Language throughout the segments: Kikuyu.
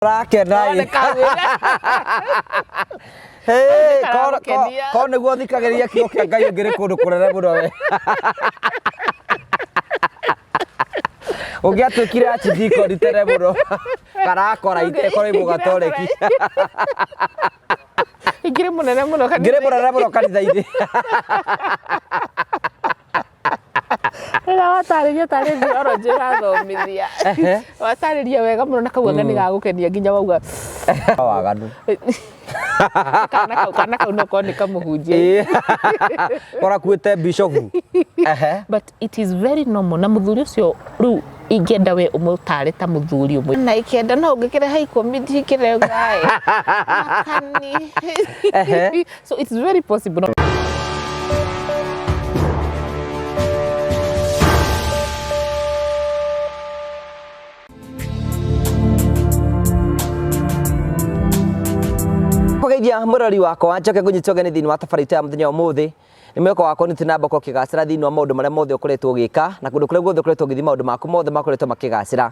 Ũrakena ĩ. Hey, korwo nĩguo thikagĩrĩria kiugo kĩa Ngai ũngĩrĩ kũndũ kũnene mũno we. Ũngĩatuĩkire archdeacon tene mũno kana akoraite korwo wĩ mũgatoreki. Ingĩrĩ mũnene mũno kanitha-inĩ. Ngĩrĩ mũnene mũno kanitha-inĩ. Rĩrĩa watarĩria tarĩ theology ũrathomithia. Watarĩria wega mũno na kau anga nĩ gagũkenia nginya wauga Waganu. Kana kau kana kau no korwo nĩ kamũhunjia. Korakuĩte bishofu. But it is very normal na mũthuri ũcio rĩu ingĩenda we ũmũtare ta mũthuri ũmwe. Na ikĩenda no ũngĩkĩreha ikũmi ndikĩrega ĩ. Makani. So it's very possible. Kũgeithia mũrori wakwa njoke ngũnyite ũgeni thĩinĩ wa tabarĩra itũ ya mũthenya wa ũmũthĩ. Nĩ mwĩhoko wakwa nĩ namba ũkorwo ũkĩgacĩra thĩinĩ wa maũndũ marĩa mothe ũkoretwo ũgĩka na kũndũ kũrĩa guothe ũkoretwo ũgĩthiĩ maũndũ maku mothe makoretwo makĩgacĩra.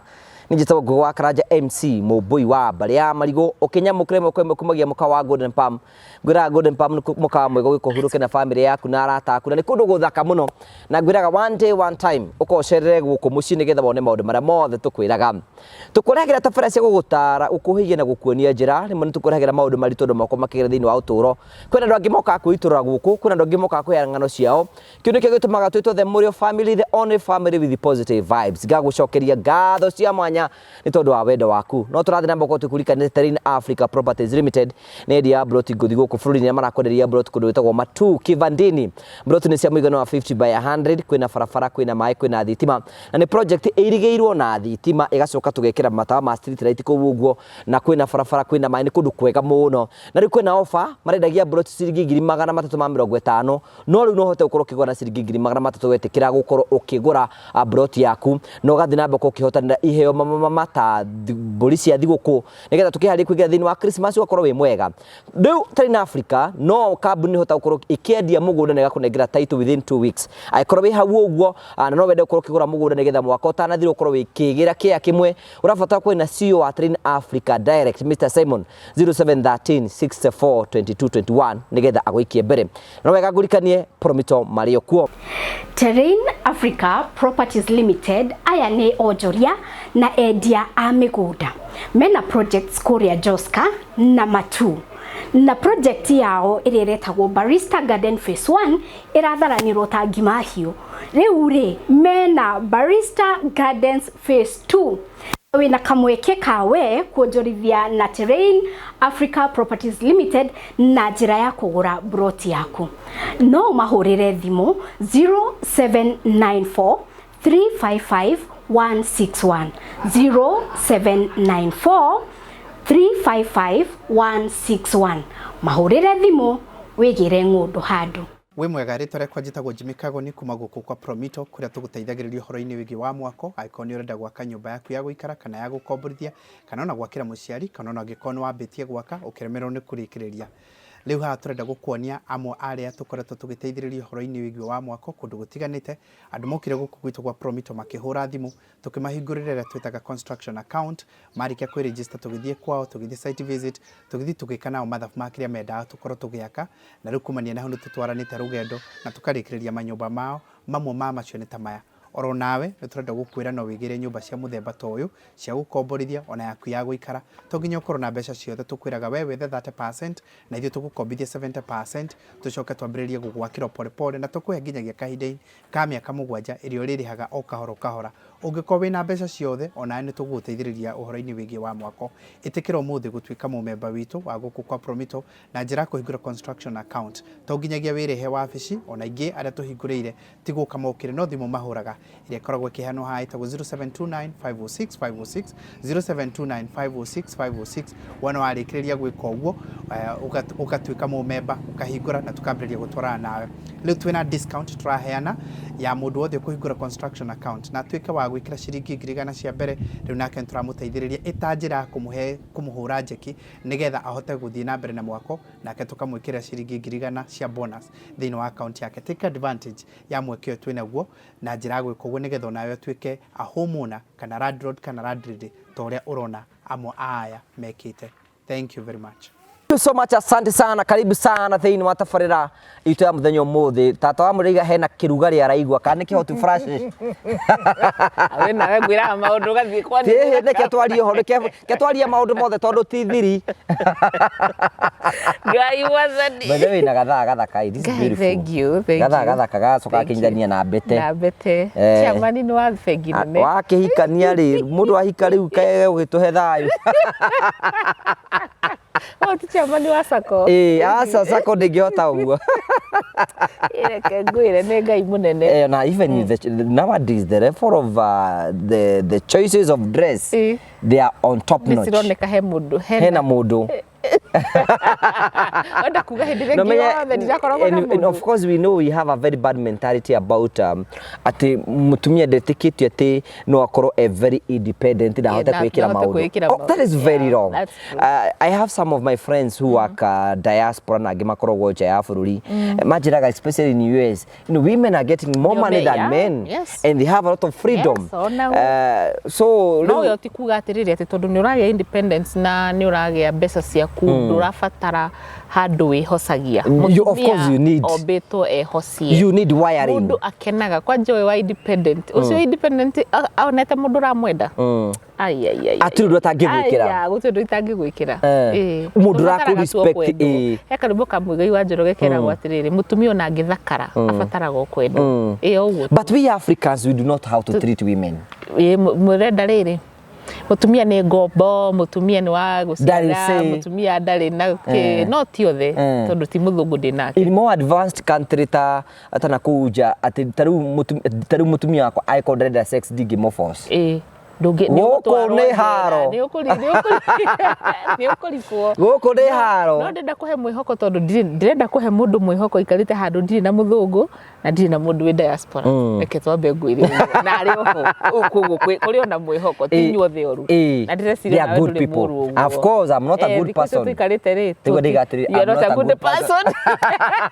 Niĩ njĩtagwo Ngũgĩ wa Karanja MC Mũmbũi wa mbarĩ ya Marigũ ũkĩnyamũkĩra ĩmwe kwa ĩmwe kumagia mũkawa wa Golden Palm. Ngwĩraga Golden Palm nĩ mũkawa mwega ũgĩũka ũhurũke na bamĩrĩ yaku na arata aku na nĩ kũndũ gũthaka mũno na ngwĩraga one day one time ũka ũcerere gũkũ mũciĩ nĩgetha wone maũndũ marĩa mothe tũkwĩraga. Tũkũrehagĩra tabarĩra cia gũgũtara, gũkũhĩgia na gũkuonia njĩra. Rĩmwe nĩ tũkũrehagĩra maũndũ maritũ andũ makoragwo makĩgera thĩinĩ wa ũtũũro. Kwĩna andũ angĩ mokaga kwĩitũrũra gũkũ, kwĩna andũ angĩ mokaga kũheana ng'ano ciao. Kĩu nĩkĩo gĩtũmaga twĩtwo the Mũrĩo family, the only family with positive vibes. Ngagũcokeria ngatho cia mwanya nĩ tondũ wa wendo waku. No tũrathiĩ na mbere gũkorwo tũkũririkanĩte Terrain Africa Properties Limited nĩ endia ya mburoti ngũthi gũkũ bũrũri-inĩ arĩa marakwenderia mburoti kũndũ gwĩtagwo Matuu Kivandini. Mburoti nĩ cia mũigana wa 50 by 100, kwĩna barabara, kwĩna maĩ, kwĩna thitima na nĩ project ĩirigĩirwo na thitima ĩgacoka tũgekĩra matawa ma street light kũu ũguo na kwĩna barabara, kwĩna maĩ, nĩ kũndũ kwega mũno. Na rĩu kwĩna offer marendagia mburoti ciringi 350,000 no rĩu no ũhote gũkorwo ũkĩgũra na ciringi 300,000 wetĩkĩra gũkorwo ũkĩgũra mburoti yaku na ũgathiĩ na mbere gũkorwo ũkĩhotanĩra iheo mamamama ta mbũri cia thigũkũ nĩgetha tũkĩharĩrie kũingĩra thĩinĩ wa Christmas ũgakorwo wĩ mwega. Rĩu Terrain Africa no kambuni ĩhota gũkorwo ĩkĩendia mũgũnda na ĩgakũnengera title within 2 weeks. Angĩkorwo wĩ hau ũguo na no wende gũkorwo ũkĩgũra mũgũnda nĩgetha mwaka ũtanathira ũkorwo wĩkĩgĩra kĩea kĩmwe, ũrabatara kwaria na CEO wa Terrain Africa Direct Mr Simon 0713 64 22 21 nĩgetha agũikie mbere. No wega ngũrikanie Promito marĩ o kuo. Terrain Africa Properties Limited aya nĩ onjoria na endia a mĩgũnda mena projects kũrĩa Joska na Matu na project yao ĩrĩa ĩretagwo Barista Garden Phase 1 ĩratharanĩrwo ta ngima hiũ. Rĩu rĩ mena Barista Gardens Phase 2 wĩna kamweke ka we kuonjorithia na Terrain Africa Properties Limited na njĩra ya kũgũra broti yaku. No ũmahũrĩre thimũ 0794 355 161 0794 355 161 mahũrĩre thimũ wĩgĩre ng'ũndũ handũ. Wĩ mwega, rĩtwa rĩakwa njĩtagwo Jimmy Kagoni kuma gũkũ kwa Promito kũrĩa tũgũteithagĩrĩria ũhoro-inĩ wĩgiĩ wa mwako, angĩkorwo nĩ ũrenda gwaka nyũmba yaku ya gũikara kana ya gũkomborithia, kana ona gwakĩra mũciari, kana ona angĩkorwo nĩ wambĩtie gwaka ũkĩremererwo nĩ kũrĩkĩrĩria. Rĩu haha tũrenda gũkuonia amwe a arĩa tũkoretwo tũgĩteithĩrĩria ũhoro-inĩ wĩgiĩ wa mwako kũndũ gũtiganĩte. Andũ mokire gũkũ gwitũ gwa Promito makĩhũra thimũ, tũkĩmahingũrĩra ĩrĩa twĩtaga construction account, marĩkia kwĩ register tũgĩthiĩ kwao, tũgĩthiĩ site visit, tũgĩthiĩ tũgĩka nao mathabu ma kĩrĩa mendaga tũkorwo tũgĩaka, na rĩu kumania na hau nĩ tũtwaranĩte rũgendo na tũkarĩkĩrĩria manyũmba mao, mamwe ma macio nĩ ta maya. Oro nawe nĩ tũrenda gũkwĩra no wĩgĩre nyũmba cia mũthemba ta ũyũ cia gũkomborithia ona yaku ya gũikara, to nginya ũkorwo na mbeca ciothe, tũkwĩraga we wethe 30% na ithuĩ tũgũkombithie 70% tũcoke twambĩrĩrie gũgwakĩra o pole pole na tũkũhe nginyagia kahinda ka mĩaka 7 ĩrĩa ũrĩrĩhaga o kahora o kahora. Ũngĩkorwo wĩna mbeca ciothe, o nawe nĩ tũgũgũteithĩrĩria ũhoro-inĩ wĩgiĩ wa mwako. Ĩtĩkĩra ũmũthĩ gũtuĩka mũmemba witũ wa gũkũ kwa Promito na njĩra ya kũhingũra construction account. To nginyagia wĩrehe wabici, o na aingĩ arĩa tũhingũrĩire ti gũka mokire no thimũ mahũraga ĩrĩa ĩkoragwo ĩkĩheanwo haha ĩtagwo 0729 506 506, 0729 506 506. Wona warĩkĩrĩria gwĩka ũguo ũgatuĩka mũmemba, ũkahingũra na tũkambĩrĩria gũtwarana nawe. Rĩu twĩna discount tũraheana ya mũndũ wothe ũkũhingũra construction account na atuĩke wa Tũragwĩkĩra ciringi 100,000 cia mbere rĩu, nake nĩtũramũteithĩrĩria ĩta njĩra ya kũmũhe kũmũhũra njeki nĩgetha ahote gũthiĩ na mbere na mwako, nake tũkamwĩkĩra ciringi 100,000 cia bonus thĩinĩ wa account yake. Take advantage ya mweke ũyũ twĩnaguo na njĩra ya gwĩka ũguo, nĩgetha onawe ũtuĩke a homeowner kana landlord kana landlady ta ũrĩa ũrona amwe a aya mekĩte. Thank you very much. Thank you so much, asante sana, karibu sana thĩinĩ wa tabarĩra itũ ya mũthenya ũmũthĩ. Tata wa mũrĩiga hena kĩrugarĩ araigua kana nĩ kĩhotu flashes. We nawe ngwĩraga maũndũ ũgathiĩ Ĩhĩ, kwanĩrĩra. Reke twarie ũhoro, reke twarie maũndũ mothe tondũ ti thiri. Ngai wathani. By the way, na gathaa gathaka, this is Ngai, beautiful. thank you, thank Gathaa you. gathaka gacoka Thank you. gakinyithania na mbete. Na mbete. Eh. Chairman nĩ wa bengi nene. Wakĩhikania rĩ, mũndũ ahika rĩu kae ũgĩtũhe thayũ. Oh, ti chairman wa sacco. Ĩĩ, aca sacco ndĩngĩhota ũguo. Reke ngwĩre nĩ Ngai mũnene. Eh, na even nowadays the level of the choices of dress, they are on top Nĩ notch. cironeka he mũndũ. Hena mũndũ. Wenda kuga hĩndĩ ĩrĩa No, ĩngĩ menye- yothe ndirakoragwo na and of mũndũ. course we know we have a very bad mentality about atĩ mũtumia ndetĩkĩtio atĩ no akorwo e very independent na ahote na- kwĩkĩra na ahote maũndũ. kwĩĩkĩra Oh, that is maũndũ. very Yeah, wrong. that's true. I have some of my friends who work diaspora na angĩ makoragwo nja ya bũrũri, manjĩraga especially in US, women are getting more Ndio money me- than men, and they have a lot of freedom. Yes, ona So no rĩu yo ti kuga atĩrĩrĩ atĩ tondũ nĩ ũragĩa independence na nĩ ũragĩa mbeca ciaku ndũrabatara handũ wĩhocagia. You- of course you need- Ombĩtwo ehocie. You need wiring. Mũndũ akenaga kwanja ũyũ wa independent, ũcio independent onete mũndũ ũramwenda. Ai, ai, ai, Hatirĩ ũndũ atangĩgwĩkĩra. Aya, gũtirĩ ũndũ itangĩgwĩkĩra. Eh. Ĩĩ. Mũndũ Ũbataraga tu o ũrakũ-respect, kwendwo. ĩĩ. He karwĩmbo ka Muigai wa Njoroge keragwo atĩrĩrĩ, mũtumia ona angĩthakara abataraga o kwendwo. Ĩĩ, o ũguo. But we Africans, we do not how to treat women. Ĩĩ, mũrenda rĩrĩ, mũtumia nĩ ngombo, mũtumia nĩ wa Ndarĩ gũciara, say. mũtumia ndarĩ na kĩ, no ti othe tondũ ti mũthũngũ ndĩ nake. In more advanced country ta na kũu nja, atĩ ta rĩu mũtumia wakwa angĩkorwo ndarenda sex, ndingĩmũ force. Ĩĩ, ndũngĩ Gũkũ nĩ ũgũtwarwo nĩ njera, haro. Nĩ ũkũrikwo. Gũkũ nĩ haro. No ndĩrenda kũhe mwĩhoko tondũ ndĩrenda kũhe mũndũ mwĩhoko ikarĩte handũ ndirĩ na mũthũngũ na ndirĩ na mũndũ wĩ diaspora. Reke twambe ngwĩre ũguo. Na arĩ oho koguo kũrĩ ona mwĩhoko, ti inyuothe oru. Na ndĩreciria They are nawe good ndũrĩ people. mũũru ũguo. Of course, I'm not a good Thikũ icio person. tũikarĩte rĩ, Nĩguo ndiga atĩrĩ, you are I'm not a good person. person.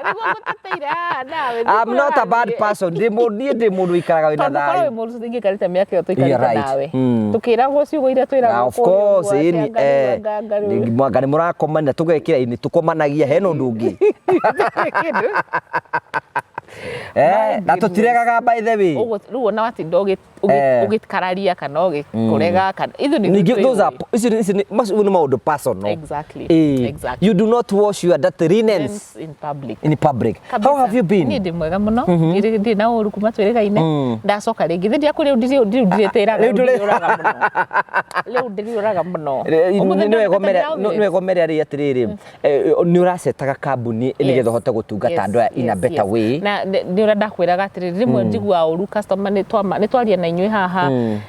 Nĩguo ngũteteire haha nawe, I'm thikũ not a bad ũrathiĩ. person. Ndĩ mũndũ, niĩ ndĩ mũndũ ũikaraga wĩna Tondũ korwo wĩ thayũ. mũũru tũtingĩikarĩte mĩaka ĩyo tũikarĩte You're right. nawe tũkĩragwo ciugo iria Na twĩragwo of kũrĩa course, ũguo, atĩ ĩni, anga rĩu, anga, anga rĩu. mwanga nĩ mũrakomania tũgekĩra ĩni tũkomanagia hena ũndũ ũngĩ. Kĩndũ. Eh, na tũtiregaga by the way. Ũguo rĩu ona watinda ũgĩkararia kana ũgĩkũrega kana ithuĩ nĩ Ningĩ ithuĩ those are twĩũĩ. icio macio nĩ maũndũ personal. Exactly, Ĩĩ. exactly. You do not wash your dirty linens Friends in public. in public. How Kabisa. have you been? Niĩ ndĩ mwega mũno. Ndirĩ na ũru kuma twĩrĩgaine. Ndacoka rĩngĩ thĩ ndiakwĩra rĩu ndirĩ rĩu ndirĩtĩraga, Rĩu rĩu ndiriũraga mũno, rĩu ndiriũraga mũno. Ũmũthĩ ndoneka ndĩraumire. Nĩwegomere rĩ atĩrĩrĩ, nĩ ũracetaga kambuni nĩgetha ũhote gũtungata andũ aya in a better way. Na nĩ ũrĩa ndakwĩraga atĩrĩrĩ, rĩmwe njiguaga ũru customer nĩ twaria na inyuĩ haha,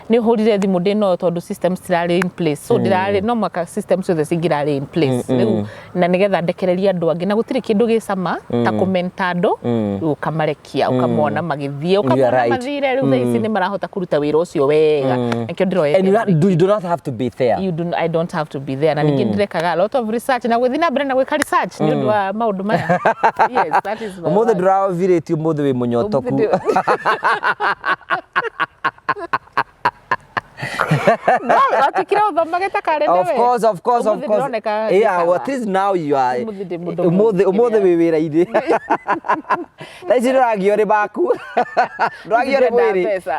nĩ ũhũrire thimũ ndĩ no tondũ systems cirarĩ in place, so ndĩrarĩ no mũhaka systems ciothe cingĩrarĩ in place rĩu na nĩgetha ndekererie andũ angĩ, na gũtirĩ kĩndũ gĩ cama ta kũmenta andũ rĩu ũkamarekia ũkamona magĩthiĩ ũkamona mathire rĩu thaa ici nĩ marahota kũruta wĩra ũcio wega, nakĩo ndĩroete. And you do not have to be there. You do, I don't have to be there. Na ningĩ ndĩrekaga a lot of research na gũthiĩ na mbere na gwĩka research nĩ ũndũ wa maũndũ maya. Yes, that is my Ũmũthĩ work. ndũravirĩtio, ũmũthĩ wĩ mũnyotoku. Ũmũthĩ No, watikire ũthomage ta karende Of we. course, of course, of Ũmũthĩ course. ndĩroneka Yeah, ndĩ well, at sawa. least now you are. Ũmũthĩ ndĩ mũndũ Ũmũthĩ ũmũthĩ mũkĩria. wĩ wĩra-inĩ. Thaa ici ndũragio nĩ maku. Ndũragio nĩ Ndĩrenda mwĩrĩ. mbeca.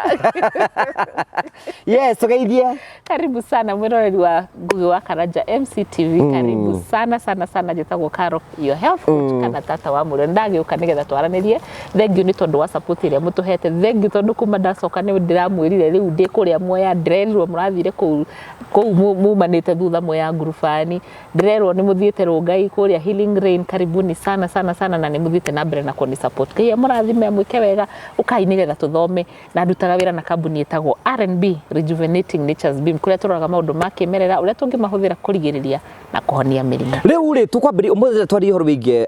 Yes, tũgeithie. Karibu sana mwĩroreri wa Ngugi wa Karanja MCTV, karibu sana sana sana. Njĩtagwo Caro, your health coach kana tata wa mũrũ. Ndagĩũka nĩgetha twaranĩrie. Thank you nĩ tondũ wa support ĩrĩa mũtũhete. Thank you tondũ kuma ndacoka nĩ ndĩramwĩrire rĩu ndĩ kũrĩa Mwea ndĩrerire. Ndĩrerirwo mũrathire kũu kũu mumanĩte thutha mwĩ ngurubani. Ndĩrerwo nĩ mũthiĩte Rongai kũrĩa Healing Rain, karibuni sana sana sana, na nĩ mũthiĩte na mbere na kũni support. Ngai amũrathime, amwĩke wega. Ũkai nĩgetha tũthome. Na ndutaga wĩra na kambuni ĩtagwo R&B, Rejuvenating Nature's Beam, kũrĩa tũroraga maũndũ ma kĩmerera ũrĩa tũngĩmahũthĩra kũrigĩrĩria na kũhonia mĩrimũ. Rĩu rĩ, tũkwambĩrĩria ũmũthĩ twarie ũhoro wĩgiĩ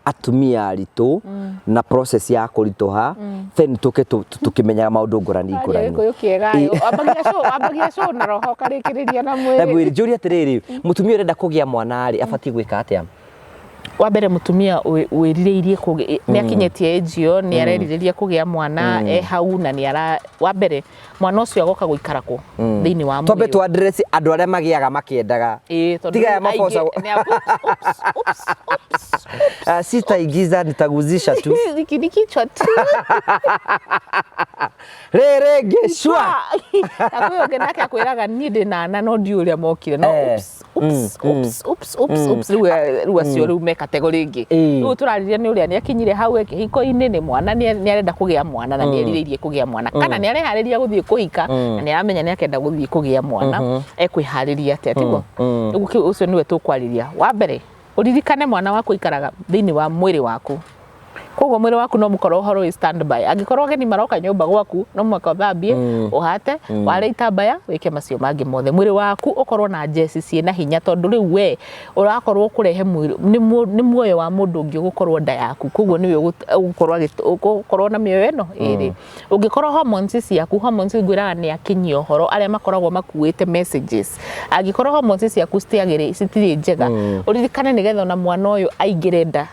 atumia aritũ na process ya kũritũha, then tũke tũkĩmenyaga maũndũ ngũrani ngũrani. Gĩkũyũ kĩega. Wambagia show, wambagia show na roho, ũkarĩkĩrĩria na Na mwĩrĩ. Mwĩrĩ. Njũrie atĩrĩrĩ, mũtumia ũrenda kũgĩa mwana rĩ, abatiĩ gwĩka atĩa? Wa mbere, mũtumia wĩrirĩirie kũgĩa, nĩ akinyĩtie age ĩyo, nĩ arerirĩria kũgĩa mwana, e hau na nĩ ara, wa mbere, mwana ũcio agoka gũikara kũ thĩinĩ wa Twambe mwĩrĩ? tũ address andũ arĩa magĩaga makĩendaga. Ĩĩ, tondũ Tiga ya rĩu aingĩ maboca. Oops, oops, oops, oops. Ah, sitaingiza, nitaguzisha tu. Hiki ni kichwa tu. Rĩrĩ rĩngĩ shua. Na kwĩ ũngĩ nake akwĩraga, niĩ ndĩ na ana no ndiũĩ ũrĩa mokire, no oops, oops, oops, oops, oops, oops. Rĩu acio rĩu me category ĩngĩ. Rĩu tũrarĩria nĩ ũrĩa nĩ akinyire hau e kĩhiko-inĩ, nĩ mwana, nĩ arenda kũgĩa mwana na nĩ erirĩirie kũgĩa mwana, kana nĩ areharĩria gũthiĩ kũhika na nĩ aramenya nĩ akenda gũthiĩ kũgĩa mwana, ekwĩharĩria atĩa, tiguo? Rĩu ũcio nĩwe tũkwarĩria. Wa mbere, ũririkane mwana waku aikaraga thĩinĩ wa mwĩrĩ waku, koguo mwĩrĩ waku no mũkorwo ũhoro wĩ standby. Angĩkorwo ageni maroka nyũmba gwaku, no mũhaka ũthambie, ũhate, ware itambaya, wĩke macio mangĩ mothe. Mwĩrĩ waku ũkorwo na njeci ciĩna hinya, tondũ rĩu we ũrakorwo kũrehe mwĩrĩ nĩ muoyo wa mũndũ ũngĩ ũgũkorwo nda yaku, koguo nĩwe ũgũkorwo na mĩoyo ĩno ĩrĩ. Ũngĩkorwo hormones ciaku, hormones ngwĩraga nĩ akinyia ũhoro arĩa makoragwo makuĩte messages, angĩkorwo hormones ciaku citiagĩrĩ, citirĩ njega, ũririkane nĩgetha ona mwana ũyũ aingĩre nda,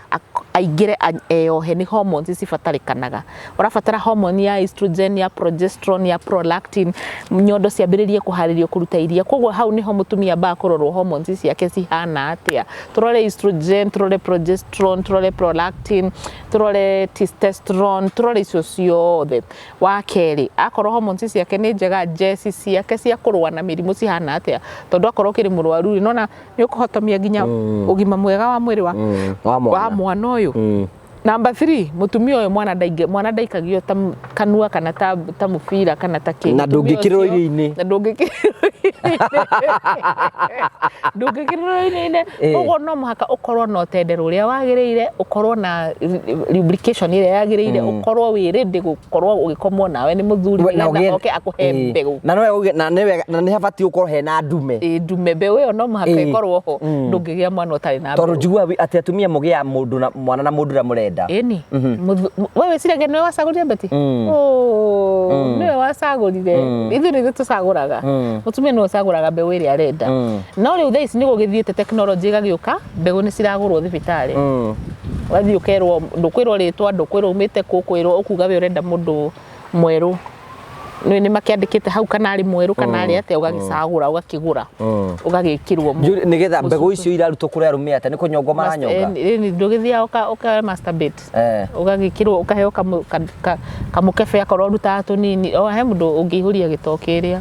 aingĩre eyohe, nĩ hormones cibatarĩkanaga. Ũrabatara hormone ya estrogen, ya progesterone, ya prolactin, nyondo ciambĩrĩrie kũharĩrio kũruta iria. Koguo hau nĩho mũtumia ambaga kũrorwo hormones ciake cihana atĩa. Tũrore estrogen, tũrore progesterone, tũrore prolactin, tũrore testosterone, tũrore icio ciothe. Wa kerĩ, akorwo hormones ciake nĩ njega, njeci ciake cia kũrũa na mĩrimũ cihana atĩa, tondũ akorwo ũkĩrĩ mũrwaru rĩ, nona nĩ ũkũhotomia nginya ũgima mwega wa mwĩrĩ wa wa wa mwana. Mwana ũyũ. Number 3, mũtumia ũyũ, mwana ndaingĩ, mwana ndaikagio ta kanua kana ta mũbira kana ta kĩ. Na Mũtumia ndũngĩkĩrĩrwo ũcio- irio-inĩ. Na ndũngĩkĩrĩrwo irio-inĩ. Koguo no mũhaka ũkorwo na ũtendero ũrĩa wagĩrĩire, ũkorwo na lubrication ĩrĩa yagĩrĩire, ũkorwo wĩ ready gũkorwo ũgĩkomwo nawe nĩ mũthuri Na nĩgetha oke akũhe mbegũ. Na no uge na nĩ wega, na nĩ habatiĩ gũkorwo hena ndume. Ĩ, ndume, mbeũ ĩyo no mũhaka ĩkorwo ho. Ndũngĩgĩa mwana ũtarĩ na Tondũ mbeũ. njiguaga atĩ atumia mũgĩaga mũndũ na mwana na mũndũ ũrĩa mũrenda. Ĩni. We wĩciragia nĩwe wacagũrire Betty? Oh, nĩwe wacagũrire. Ithuĩ nĩ ithuĩ tũcagũraga. Mũtumia nĩwe ũcagũraga mbeũ ĩrĩa arenda. No rĩu thaa ici nĩ gũgĩthiĩte tekinoronjĩ ĩgagĩũka, mbegũ nĩ ciragũrwo thibitarĩ. Ũgathiĩ ũkerwo, ndũkwĩrwo rĩtwa, ndũkwĩrwo umĩte kũ, ũkwĩrwo ũkuga we ũrenda mũndũ mwerũ. Nĩ makĩandĩkĩte hau kana arĩ mwerũ kana arĩ atĩa, ũgagĩcagũra, ũgakĩgũra, ũgagĩkĩrwo Nĩgetha mbegũ icio irarutwo kũrĩ arũme atĩa? Nĩ kũnyongwo maranyonga? Ndũgĩthiaga ũka masturbate. Ũgagĩkĩrwo, ũkaheo kamũkebe, akorwo ũrutaga tũnini. O he mũndũ ũngĩihũria gĩtoki kĩrĩa.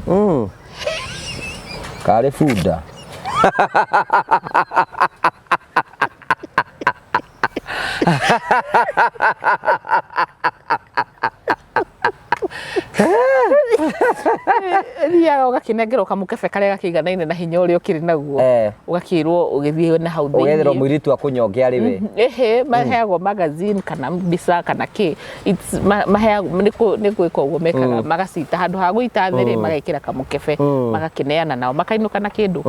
Karĩ bunda. Thiaga ũgakĩnengerwo kamũkebe karĩa gakĩiganaine na hinya ũrĩa ũkĩrĩ naguo. Ũgakĩrwo ũgĩthiĩ na hau Ũgetherwo thĩiniĩ. mũirĩtu akũnyonge arĩ we. Ĩhĩ, maheagwo magazine kana mbica kana kĩ. Maheagwo nĩ gwĩka ũguo mekaga, magacita handũ ha gũita thĩ rĩ, magekĩra kamũkebe, magakĩneana nao makainũka na kĩndũ.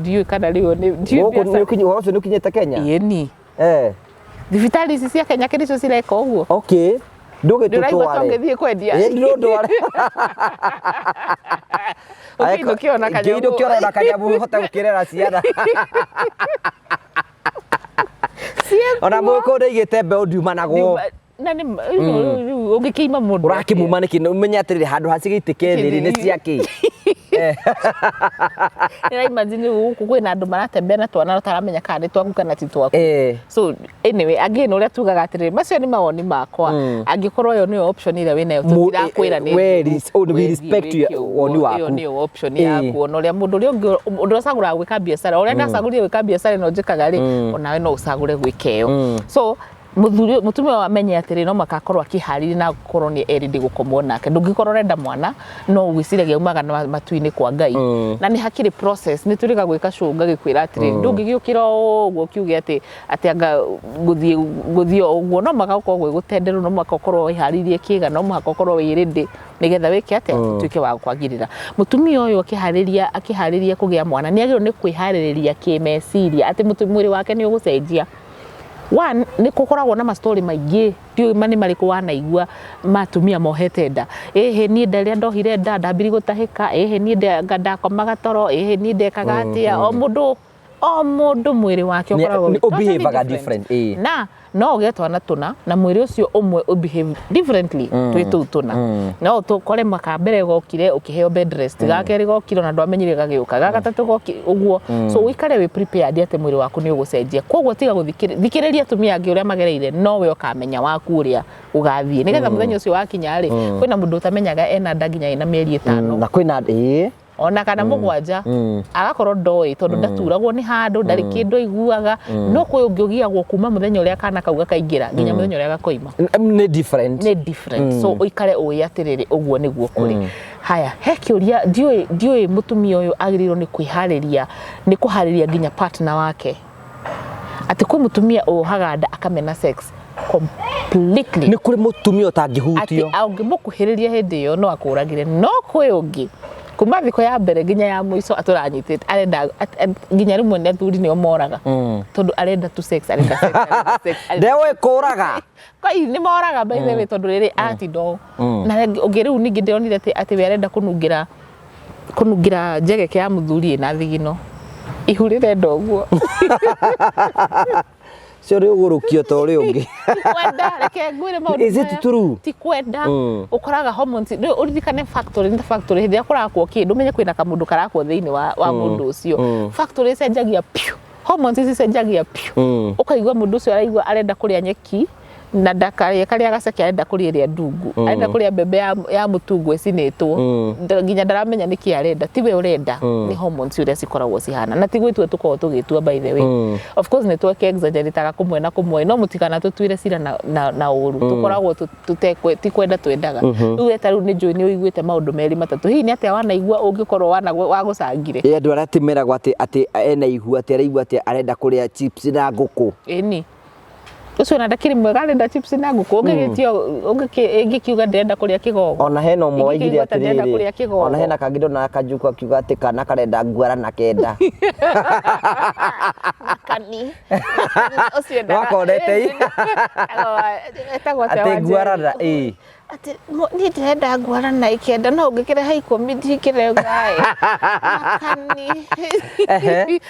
Ndiũĩ kana rĩu nĩ ndiũĩ Gũkũ biacara. Ũhoro ũcio nĩ ũkinyĩte Kenya? Ĩni. Thibitarĩ ici cia Kenya kĩrĩ cio cireka ũguo. Okay. Ndũraigua ta Ndũgĩtũtware. ũngĩthiĩ kwendia. Ĩ, ndũndware. Ũkĩinũkia ona kanyamũ. Ngĩinũkia ona kanyamũ hote gũkĩrera ciana. Ona mũgĩkũyũ ndaigĩte mbeũ ndiumanagwo. Na nĩ rĩu ũngĩkĩima mũndũ Ũrakĩmuma nĩkĩ? Ũmenye atĩrĩrĩ, handũ ha cigĩitĩke thĩ rĩ, nĩ ciakĩ? Nĩ imagine gũkũ kwĩna andũ maratembea na twana ũtaramenya kana nĩ twaku kana ti twaku. So anyway, again, ũrĩa tugaga atĩrĩrĩ, macio nĩ mawoni makwa. Angĩkorwo ĩyo nĩyo option ĩrĩa wĩnayo, tũtirakwĩra nĩ We njũru. oh, we We respect thiĩ wĩke ũguo. woni waku. Ĩyo nĩyo option yaku. Ona ũrĩa mũndũ ũrĩa ũngĩ, ũndũ ũrĩa ũcagũraga gwĩka biacara, ũrĩa ndacagũrire gwĩka biacara ĩno njĩkaga rĩ, onawe no ũcagũre gwĩka ĩyo. So Mũthuri mũtumia ũyũ amenye atĩrĩ, no mũhaka akorwo akĩharĩria na akorwo nĩ ready gũkomwo nake. Ndũngĩkorwo ũrenda mwana no ũgwĩciragia umaga na matu-inĩ kwa Ngai. Na nĩ hakĩrĩ process, nĩ tũrĩga gwĩka show ngagĩkwĩra atĩrĩ, ndũngĩgĩũkĩra o ũguo ũkiuge atĩ anga gũthiĩ o ũguo. No mũhaka gũkorwo gwĩ gũtenderũ, no mũhaka ũkorwo wĩharĩirie kĩga, no mũhaka ũkorwo wĩ ready nĩgetha wĩke atĩa, ũtuĩke wa kwagĩrĩra. Mũtumia ũyũ akĩharĩria kũgĩa mwana nĩ agĩrĩirwo nĩ kwĩharĩrĩria kĩmeciria atĩ mwĩrĩ wake nĩ ũgũcenjia. One, nĩ gũkoragwo na mastori maingĩ, ndiũĩ ma nĩ marĩkũ wanaigua ma atumia mohete nda. Ĩhĩ niĩ rĩrĩa ndohire nda ndambirie gũtahĩka, ĩhĩ niĩ ndakomaga toro, ĩhĩ niĩ ndekaga atĩa. O mũndũ mwĩrĩ wake ũkoragwo wĩ totally ũbehavaga different, ĩĩ. Na no ũgĩe twana tũna na mwĩrĩ ũcio ũmwe ũbehave differently twĩ tũu tũna. No tũkore mwaka mbere gokire ũkĩheo bed rest, ga kerĩ gokire ona ndwamenyire gagĩũka, ga gatatũ goki ũguo. So ũikare wĩ prepared atĩ mwĩrĩ waku nĩ ũgũcenjia. Koguo tiga gũthikĩrĩria atumia angĩ ũrĩa magereire, nowe ũkamenya waku ũrĩa ũgathiĩ, nĩgetha mũthenya ũcio wakinya rĩ, kwĩna mũndũ ũtamenyaga ena nda nginya ĩna mĩeri 5 Na kwĩna, ĩĩ. Ona kana 7, agakorwo ndoĩ tondũ ndaturagwo nĩ handũ, ndarĩ kĩndũ aiguaga. No kwĩ ũngĩ ũgiagwo kuma mũthenya ũrĩa kana kau gakaingĩra nginya mũthenya ũrĩa gakoima. Nĩ different. Nĩ different. So ũikare ũĩ atĩrĩrĩ, ũguo nĩguo kũrĩ. Haya, he kĩũria ndiũĩ mũtumia ũyũ agĩrĩirwo nĩ kwĩharĩria, nĩ kũharĩria nginya partner wake, atĩ kwĩ mũtumia ũhaga nda akamena sex completely. Nĩ kũrĩ mũtumia ũtangĩhutio. Atĩ ũngĩmũkuhĩrĩria hĩndĩ ĩyo no akũragire. No kwĩ ũngĩ kuma thikũ ya mbere nginya ya mũico atũranyitĩte arenda nginya rĩmwe nĩ athuri nĩo moraga tondũ arenda tu sex, arenda sex, arenda sex, Ndewe kũraga. Kai nĩ moraga, by the way, tondũ rĩrĩ atinda ũũ na rĩngĩ ũngĩ. Rĩu ningĩ ndĩronire atĩ we arenda kũnungĩra njegeke ya mũthuri ĩna thigino, ihu rĩrenda ũguo. Cio rĩ ũgũrũkio ta ũrĩa ũngĩ. Ti kwenda, reke ngwĩre maũndũ Is it maya. true? Ti kwenda. Ũkoraga hormones rĩu, ũririkane factory nĩ ta factory. Hĩndĩ ĩrĩa kũrakwo kĩndũ, ũmenye kwĩna kamũndũ karakwo thĩinĩ wa mũndũ ũcio. Factory ĩcenjagia piũ, hormones cicenjagia piũ. Ũkaigua mũndũ ũcio araigua arenda kũrĩa nyeki na ndakarĩe karĩa gaceke, arenda kũrĩa ĩrĩa ndungu, arenda kũrĩa mbembe ya mũtungu ĩcinĩtwo. Nginya ndaramenya nĩkĩ arenda. Tiwe ũrenda, nĩ hormones ũrĩa cikoragwo cihana, na ti gwĩtua tũkoragwo tũgĩtua. By the way, of course nĩ tweke exaggerataga kũmwe na kũmwe, no mũtikanatũtuĩre cira na ũru. Tũkoragwo ti kwenda twendaga. Rĩu we ta rĩu nĩ njũĩ nĩ ũiguĩte maũndũ merĩ matatũ. Hihi nĩ atĩa wanaigua ũngĩkorwo wagũcangire? Ĩ, andũ arĩa atĩ meragwo atĩ ena ihu, atĩ araigua atĩ arenda kũrĩa chips na ngũkũ. Ĩni ũcio ona ndakĩrĩ mwega, arenda chips na ngũkũ. Ũngĩgĩtio ũngĩkiuga ndĩrenda kũrĩa kĩgogo. Ona hena ũmwe waigire Ingĩkĩigua ta ndĩrenda atĩrĩrĩ, kũrĩa kĩgogo. Ona hena kangĩ ndona kanjuku akiuga atĩ kana karenda ngwara na kenda. Kani ũcio endaga- Wakonete i? Etagwo atĩa Atĩ wa ngwarana, Njeri? ĩ. Atĩ niĩ ndĩrenda ngwara na ikenda, no ũngĩkĩreha 10 ndikĩrega makani.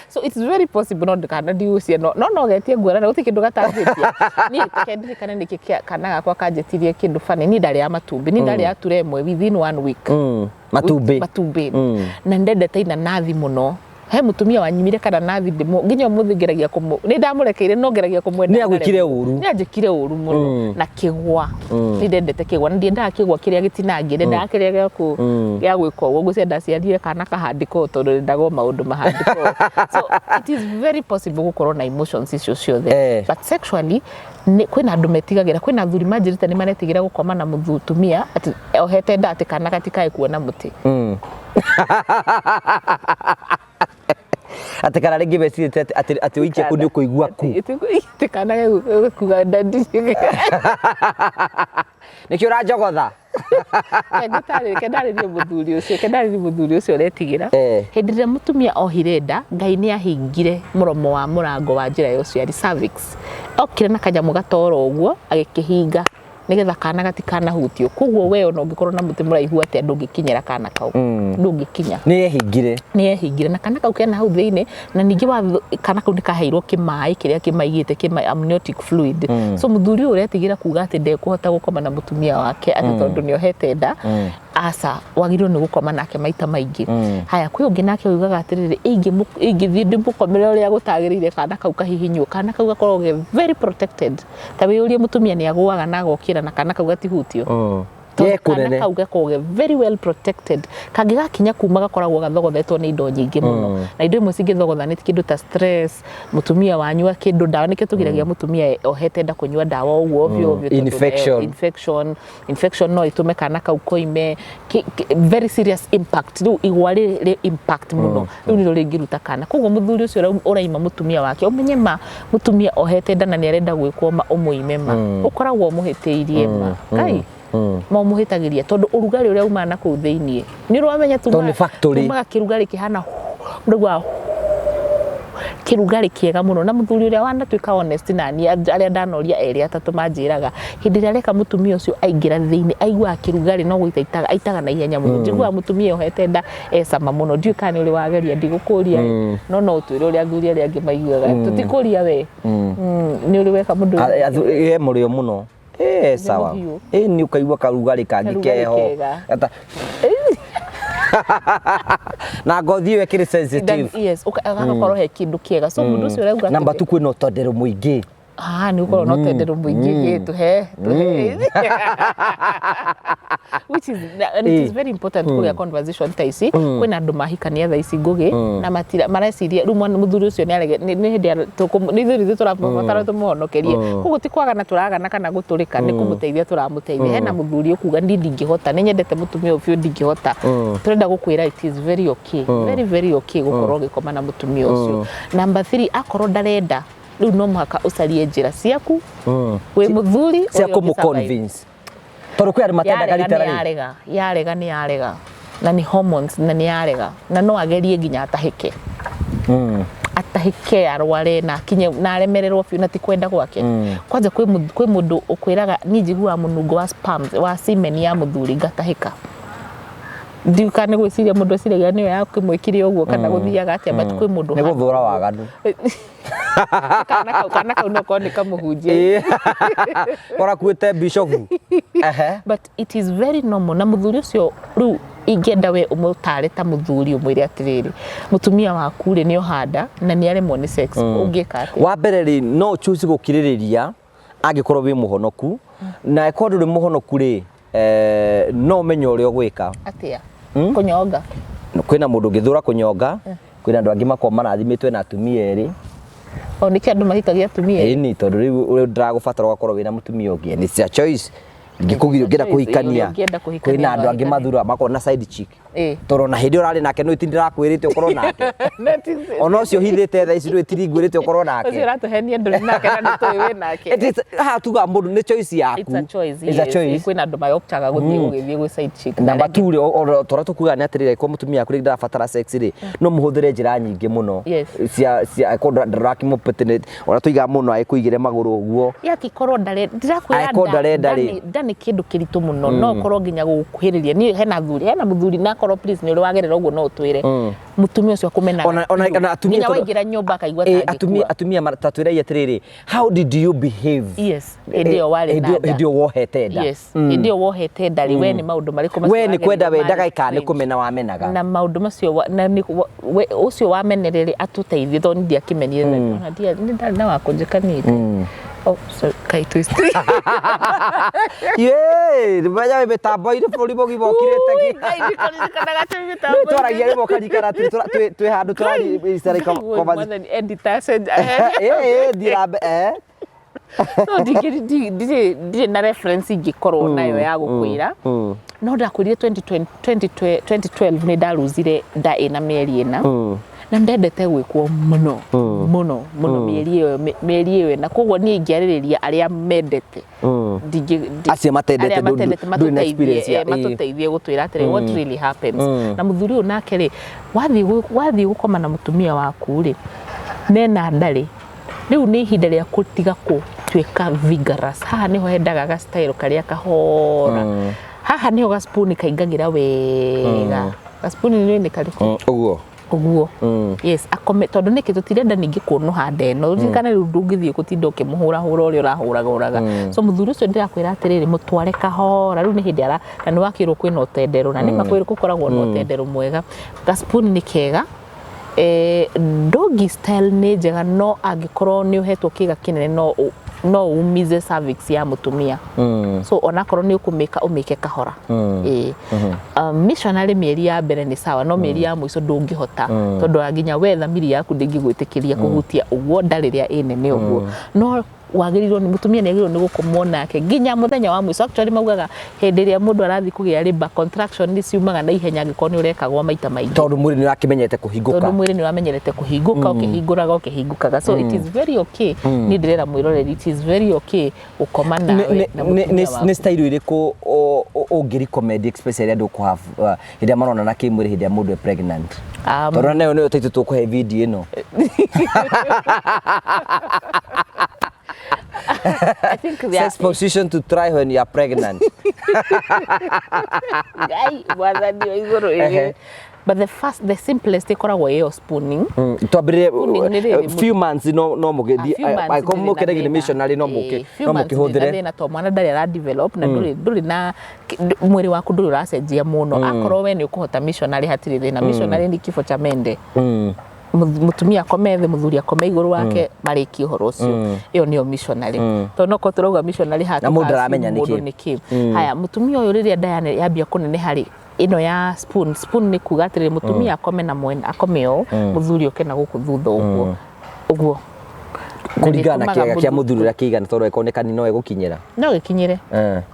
So it's very possible, no ndikana ndiucie, no getie ngwara na gũtirĩ kĩndũ gatangĩtia. Niĩ reke ndirikane nĩkĩ kana gakwa kanjĩtirie kĩndũ funny. Niĩ ndarĩaga matumbĩ, niĩ ndarĩaga ture ĩmwe within one week. Matumbĩ. Matumbĩ. Na ndendete inanathi mũno. He mũtumia wanyimire kananathi ndĩmũ nginya ũmũthĩ ngeragia kũmũ nĩ ndamũrekeire, no ngeragia kũmwenda. Nĩ agwĩkire ũru. Nĩ anjĩkire ũru mũno. Na kĩgwa, nĩ ndendete kĩgwa, na ndiendaga kĩgwa kĩrĩa gĩtinangie, ndendaga kĩrĩa gĩaku gĩa gwĩka ũguo. Ngwĩciria ndaciarire kana kahandĩka ũũ tondũ ndendaga o maũndũ mahandĩka ũũ. So it is very possible gũkorwo na emotions icio ciothe. But sexually nĩ kwĩna andũ metigagĩra, kwĩna athuri manjĩrĩte nĩ maretigĩra gũkoma na mũtumia atĩ ohete nda, atĩ kana gatikae kuona mũtĩ. Atĩ kana rĩngĩ mecirĩte atĩ ũikie kũ nĩ ũkũigua ku. Atĩ kana gekuga ndandi. Nĩkĩo ũranjogotha. Reke ndarĩrie mũthuri ũcio, reke ndarĩrie mũthuri ũcio ũretigĩra. Hĩndĩ ĩrĩa mũtumia ohire nda, Ngai nĩ ahingire mũromo wa mũrango wa njĩra ya ũciari, cervix. Okire na kanyamũ gatoro ũguo agĩkĩhinga nĩgetha kana gatikanahutio. Koguo we ona ũngĩkorwo na mũtĩ mũraihu atĩa, ndũngĩkinyĩra kana kau, ndũngĩkinya. Nĩ ehingire. Nĩ ehingire, na kana kau kena hau thĩinĩ. Na ningĩ kana kau nĩ kaheirwo kĩmaĩ kĩrĩa kĩmaigĩte, kĩmaĩ, amniotic fluid. So mũthuri ũyũ ũretigĩra kuga atĩ ndekũhota gũkoma na mũtumia wake atĩ tondũ nĩ ohete nda, aca, wagĩrĩirwo nĩ gũkoma nake maita maingĩ. Haya, kwĩ ũngĩ nake ugaga atĩrĩrĩ, ingĩthiĩ ndĩmũkomere ũrĩa gũtagĩrĩire, kana kau kahihinywo. Kana kau gakoragwo ge very protected. Ta wĩyũrie, mũtumia nĩ agũaga na agokĩra na kana kau gatihutio. Tondũ Ye kana kũnene. kau gakoragwo ge very well protected, kangĩgakinya kuma gakoragwo gathogothetwo nĩ indo nyingĩ mũno, na indo imwe cingĩthogotha nĩ kĩndũ ta stress, mũtumia wanyua kĩndũ ndawa, nĩkĩo tũgiragia mũtumia ohete nda kũnyua ndawa ũguo ovyo ovyo tondũ, Infection. Infection no ĩtũme kana kau koime very serious impact. Rĩu igwa rĩ impact mũno, rĩu nĩrĩo rĩngĩruta kana. Koguo mũthuri ũcio ũraima mũtumia wake, ũmenye ma mũtumia ohete nda na nĩ arenda gwĩkwo, ma ũmũime, ma ũkoragwo ũmũhĩtĩirie, ma Ngai ma ũmũhĩtagĩria, tondũ ũrugarĩ ũrĩa umaga na kũu thĩiniĩ nĩ ũramenya Tondũ nĩ factory. Tumaga kĩrugarĩ kĩhana ũraigua kĩrugarĩ kĩega mũno. Na mũthuri ũrĩa wanatuĩka honest na niĩ, arĩa ndanoria erĩ atatũ, manjĩraga hĩndĩ ĩrĩa areka mũtumia ũcio aingĩra thĩinĩ, aiguaga kĩrugarĩ no gũita aitaga, aitaga na ihenya mũno. Njiguaga mũtumia ohete nda ecama mũno. Ndiũĩ kana nĩ ũrĩ wageria, ndigũkũria, no no ũtwĩre ũrĩa athuri arĩa angĩ maiguaga. Tũtikũria we. Nĩ ũrĩ weka mũndũ? He mũrĩo mũno. Sawa. Mũhiũ. Nĩ ũkaigua karugarĩ kangĩ Karugarĩ keho. kega. Na ngothi ĩyo ĩkĩrĩ sensitive. Yes, agakorwo he kĩndũ kĩega, so mũndũ ũcio ũrauga Namba tu kwĩna ũtondero mũingĩ. Ah, nĩ ũkorwo na ũtendero mũingĩ gĩ tũhe tũhe, which is, and it is very important kũgĩa conversation ta ici. Kwĩna andũ mahikania thaa ici ngũgĩ na matira mareciria rĩu mwana mũthuri ũcio nĩ arege nĩ hĩndĩ nĩ ithuĩ tũrabatara tũmũhonokerie. Koguo ti kwagana tũragana kana gũtũrĩka, nĩ kũmũteithia tũramũteithia. Hena mũthuri ũkuga, "Niĩ ndingĩhota, nĩ nyendete mũtumia ũyũ biũ, ndingĩhota." Tũrenda gũkwĩra it is very okay, very very okay gũkorwo ũgĩkoma na mũtumia ũcio. Number three, akorwo ndarenda, rĩu no mũhaka ũcarie njĩra ciaku wĩ mũthuri cia ũrĩa kũmũ ũngĩ survive. Convince, tondũ kwĩ andũ matendaga Yarega rita nĩ rĩ yarega, yarega nĩ yarega, na nĩ hormones, na nĩ yarega, na no agerie nginya atahĩke, atahĩke, arware na akinye na aremererwo biũ, na ti kwenda gwake. Kwanja kwĩ mũndũ ũkwĩraga, "Niĩ njiguaga mũnungo wa sperms, wa semen ya mũthuri, ngatahĩka." Ndiũ kana nĩ gwĩciria mũndũ eciragia nĩyo yakĩmwĩkire ũguo kana gũthiaga atĩa, but kwĩ mũndũ Nĩ gũthũra waganu. Kana kau no korwo nĩ kamũhunjia. Ũrakuĩte bishofu. Ehe. But it is very normal. Na mũthuri ũcio rĩu ingĩenda we ũmũtare ta mũthuri, ũmwĩre atĩrĩrĩ, mũtumia waku rĩ, nĩ ohanda na nĩ aremwo nĩ sex, ũngĩka atĩa? Wa mbere rĩ, no choose gũkirĩrĩria angĩkorwo wĩ mũhonoku, na angĩkorwo ndũrĩ mũhonoku rĩ, no ũmenye ũrĩa ũgwĩka. Atĩa? Kũnyonga? Kwĩna mũndũ ũngĩthũra kũnyonga, kwĩna andũ angĩ makoragwo marathimĩtwe na atumia erĩ. O nĩkĩo andũ mahikagia atumia erĩ. Ĩni, tondũ rĩu ũrĩa ndĩragũbatara ũgakorwo wĩna mũtumia ũngĩ, and it's a choice. Ngĩkũgiria ũngĩenda Choice, kũhikania. ũrĩa ũngĩenda kũhikania Kwĩna no andũ angĩ ahikanie. mathura makorwo na side chick, tondũ ona hĩndĩ ĩyo ũrarĩ nake nĩ ndĩrakwĩrĩte ũkorwo nake, ona ũcio hithĩte thaa ici ndũĩ tiringwĩrĩte ũkorwo nake. Ũcio ũratũhenia ndũrĩ nake na nĩ tũĩ wĩ nake. It is haha tugaga mũndũ nĩ choice yaku. It's a choice. It's a Yes. choice. Kwĩna andũ mayoptaga gũthiĩ gũgĩthiĩ gwĩ side chick na Namba arĩa tu rĩ, tũrĩa tũkugaga nĩ atĩrĩrĩ, angĩkorwo mũtumia waku rĩngĩ ndarabatara sex rĩ, no mũhũthĩre njĩra nyingĩ mũno cia angĩkorwo ndarakĩmũ, ũrĩa tuigaga mũno, agĩkũigĩre magũrũ ũguo. Yakikorwo ndare ndirakwĩra. Angĩkorwo ndarenda rĩ. Nda nĩ kĩndũ kĩritũ mũno, no ũkorwo nginya gũgũkuhĩrĩria. Niĩ hena thuri, hena mũthuri, na akorwo please nĩ ũrĩ wagerera ũguo, no ũtwĩre mũtumia ũcio akũmenaga Ona atumia nginya waingĩra nyũmba akaigua ta atumia angĩkua. Atumia ta twĩrai atĩrĩrĩ, how did you behave? Yes, hĩndĩ ĩyo warĩ na nda. Hĩndĩ ĩyo wohete nda. Yes, hĩndĩ ĩyo wohete nda rĩ, we nĩ maũndũ marĩkũ macio We nĩ kwenda wagereire wendaga marĩ kana nĩ strange? kũmena wamenaga? Na maũndũ macio na nĩ ũcio wamenerere atũteithie, tondũ niĩ ndiakĩmenire ona nĩ ndarĩ na wa kũnjĩkanĩte. Oh, sorry, kai twist. Yee, menya wĩ mĩtambo-inĩ bũrũri mũgima ũkirĩte ki. Ngai, ndikũririkanaga twĩ mĩtambo-inĩ. Twaragia rĩmwe ũkarikana twĩ handũ tũraria. Ngai, Mwathani, editor, Thiĩ na mbere. No ndirĩ na reference ingĩkorwo nayo ya gũkwĩra, no ndakwĩrire 2020 2012 nĩ ndaruzire nda ĩna mĩeri 4, na ndendete gwĩkwo mũno mũno mũno mĩeri ĩyo ĩna. Koguo niĩ ingĩarĩrĩria arĩa mendete Acio matendete arĩa matendete ndũrĩ na experience matũteithie, matũteithie gũtwĩra atĩrĩ, what really happens. Na mũthuri ũyũ nake rĩ, wathiĩ gũkoma na mũtumia waku rĩ, mena nda rĩ, rĩu nĩ ihinda rĩa gũtiga gũtuĩka vigorous. Haha nĩho hendaga ga style karĩa kahora. Haha nĩho gaspuni kaingagĩra wega. Gaspuni nĩ karĩkũ? Ũguo. Ũguo, yes, akome, tondũ nĩkĩ tũtirenda ningĩ kũnũha nda ĩno. Ririkana rĩu ndũngĩthiĩ gũtinda ũkĩmũhũrahũra ũrĩa ũrahũrahũraga. So mũthuri ũcio ndĩrakwĩra atĩrĩrĩ, mũtware kahora. Rĩu nĩ hĩndĩ ara na nĩ wakĩrwo kwĩna ũtenderũ, na nĩma gũkoragwo na ũtenderũ mwega. Gaspuni nĩ kega. Doggy style nĩ njega, no angĩkorwo nĩ ũhetwo kĩga kĩnene no No umize cervix ya mutumia. So onakorwo nĩ ũkũmĩka, ũmĩke kahora. Ĩĩ. Missionary mĩeri ya mbere nĩ sawa, no mĩeri ya mũico ndũngĩhota, tondũ nginya we thamiri yaku ndĩngĩgwĩtĩkĩria kũhutia ũguo nda rĩrĩa ĩ nene ũguo. No wagĩrĩirwo nĩ mũtumia nĩ agĩrĩirwo nĩ gũkomwo nake nginya mũthenya wa mũico. Actually maugaga hĩndĩ ĩrĩa mũndũ arathiĩ kũgĩa labour, contraction nĩ ciumaga na ihenya angĩkorwo nĩ ũrekagwo maita maingĩ. Tondũ mwĩrĩ nĩ ũrakĩmenyete kũhingũka. Tondũ mwĩrĩ nĩ ũramenyerete kũhingũka, ũkĩhingũraga ũkĩhingũkaga. So it is very okay. Niĩ ndĩrera mwĩroreri, it is very okay gũkoma nawe na mũtumia waku. Nĩ style ĩrĩkũ ũngĩ recommend, especially andũ kũ have hĩndĩ ĩrĩa maronana kĩmwĩrĩ hĩndĩ ĩrĩa mũndũ e pregnant? Tondũ nayo nĩyo taitũ tũkũhe video ĩno. I think they Sex position to try when you are pregnant. Ngai mwathani wa igũrũ. Ĩĩ. But the first, the simplest ĩkoragwo ĩyo spooning. Twambĩrĩrie Spooning nĩ rĩrĩ, few months no mũgĩthiĩ A few months angĩkorwo ndĩrĩ na mũkĩregi nĩ thĩna. missionary no mũkĩ Ĩĩ, few no months ndĩrĩ na mũkĩhũthĩre. thĩna tondũ mwana ndarĩ ara develop na ndũrĩ na mwĩrĩ waku ndũrĩ ũracenjia mũno. Akorwo we nĩ ũkũhota missionary, hatirĩ thĩna. Missionary nĩ kifo cha mende. Mũtumia akome thĩ, mũthuri akome igũrũ wake, marĩkie ũhoro ũcio. Ĩyo nĩyo missionary, tondũ no korwo tũrauga missionary haha Na mũndũ tũka ndaramenya assume nĩkĩ. mũndũ nĩkĩ. Haya, mũtumia ũyũ rĩrĩa nda yambia kũneneha rĩ, ĩno ya spoon. Spoon nĩ kuga atĩrĩrĩ, mũtumia akome na mwena, akome ũũ, mũthuri oke na gũkũ thutha ũguo ũguo. Na Kũringana na nĩ kĩega ĩtũmaga kĩa mũthuri ũrĩa kĩigana, tondũ angĩkorwo nĩ kanini no egũkinyĩra. No gĩkinyĩre.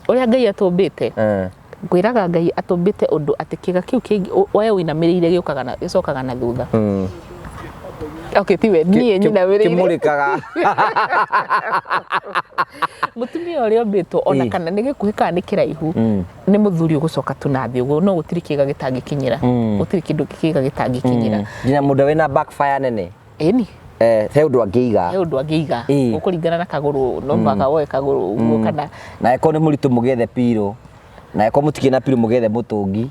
Ũrĩa Ngai atũmbĩte, ngwĩraga Ngai atũmbĩte ũndũ atĩ kĩga kĩu kĩngĩ we ũinamĩrĩire gĩũkaga na gĩcokaga na thutha. Okay, tiwe niĩ nyinamĩrĩire. Kĩmũrĩkaga. Mũtumia ũrĩa ũmbĩtwo ona kana nĩ gĩkuhĩ kana nĩ kĩraihu, nĩ mũthuri ũgũcoka tu na thĩ ũguo, no gũtirĩ kĩga gĩtangĩkinyĩra, gũtirĩ kĩndũ kĩga gĩtangĩkinyĩra. Nginya mũndũ wĩna backfire nene. Ĩni. He ũndũ angĩiga. He ũndũ angĩiga. Ũkũringana na kagũrũ, no mũhaka woe kagũrũ ũguo kana Na angĩkorwo nĩ mũritũ mũgethe pillow, na angĩkorwo mũtikĩrĩ na pillow mũgethe mũtũngi.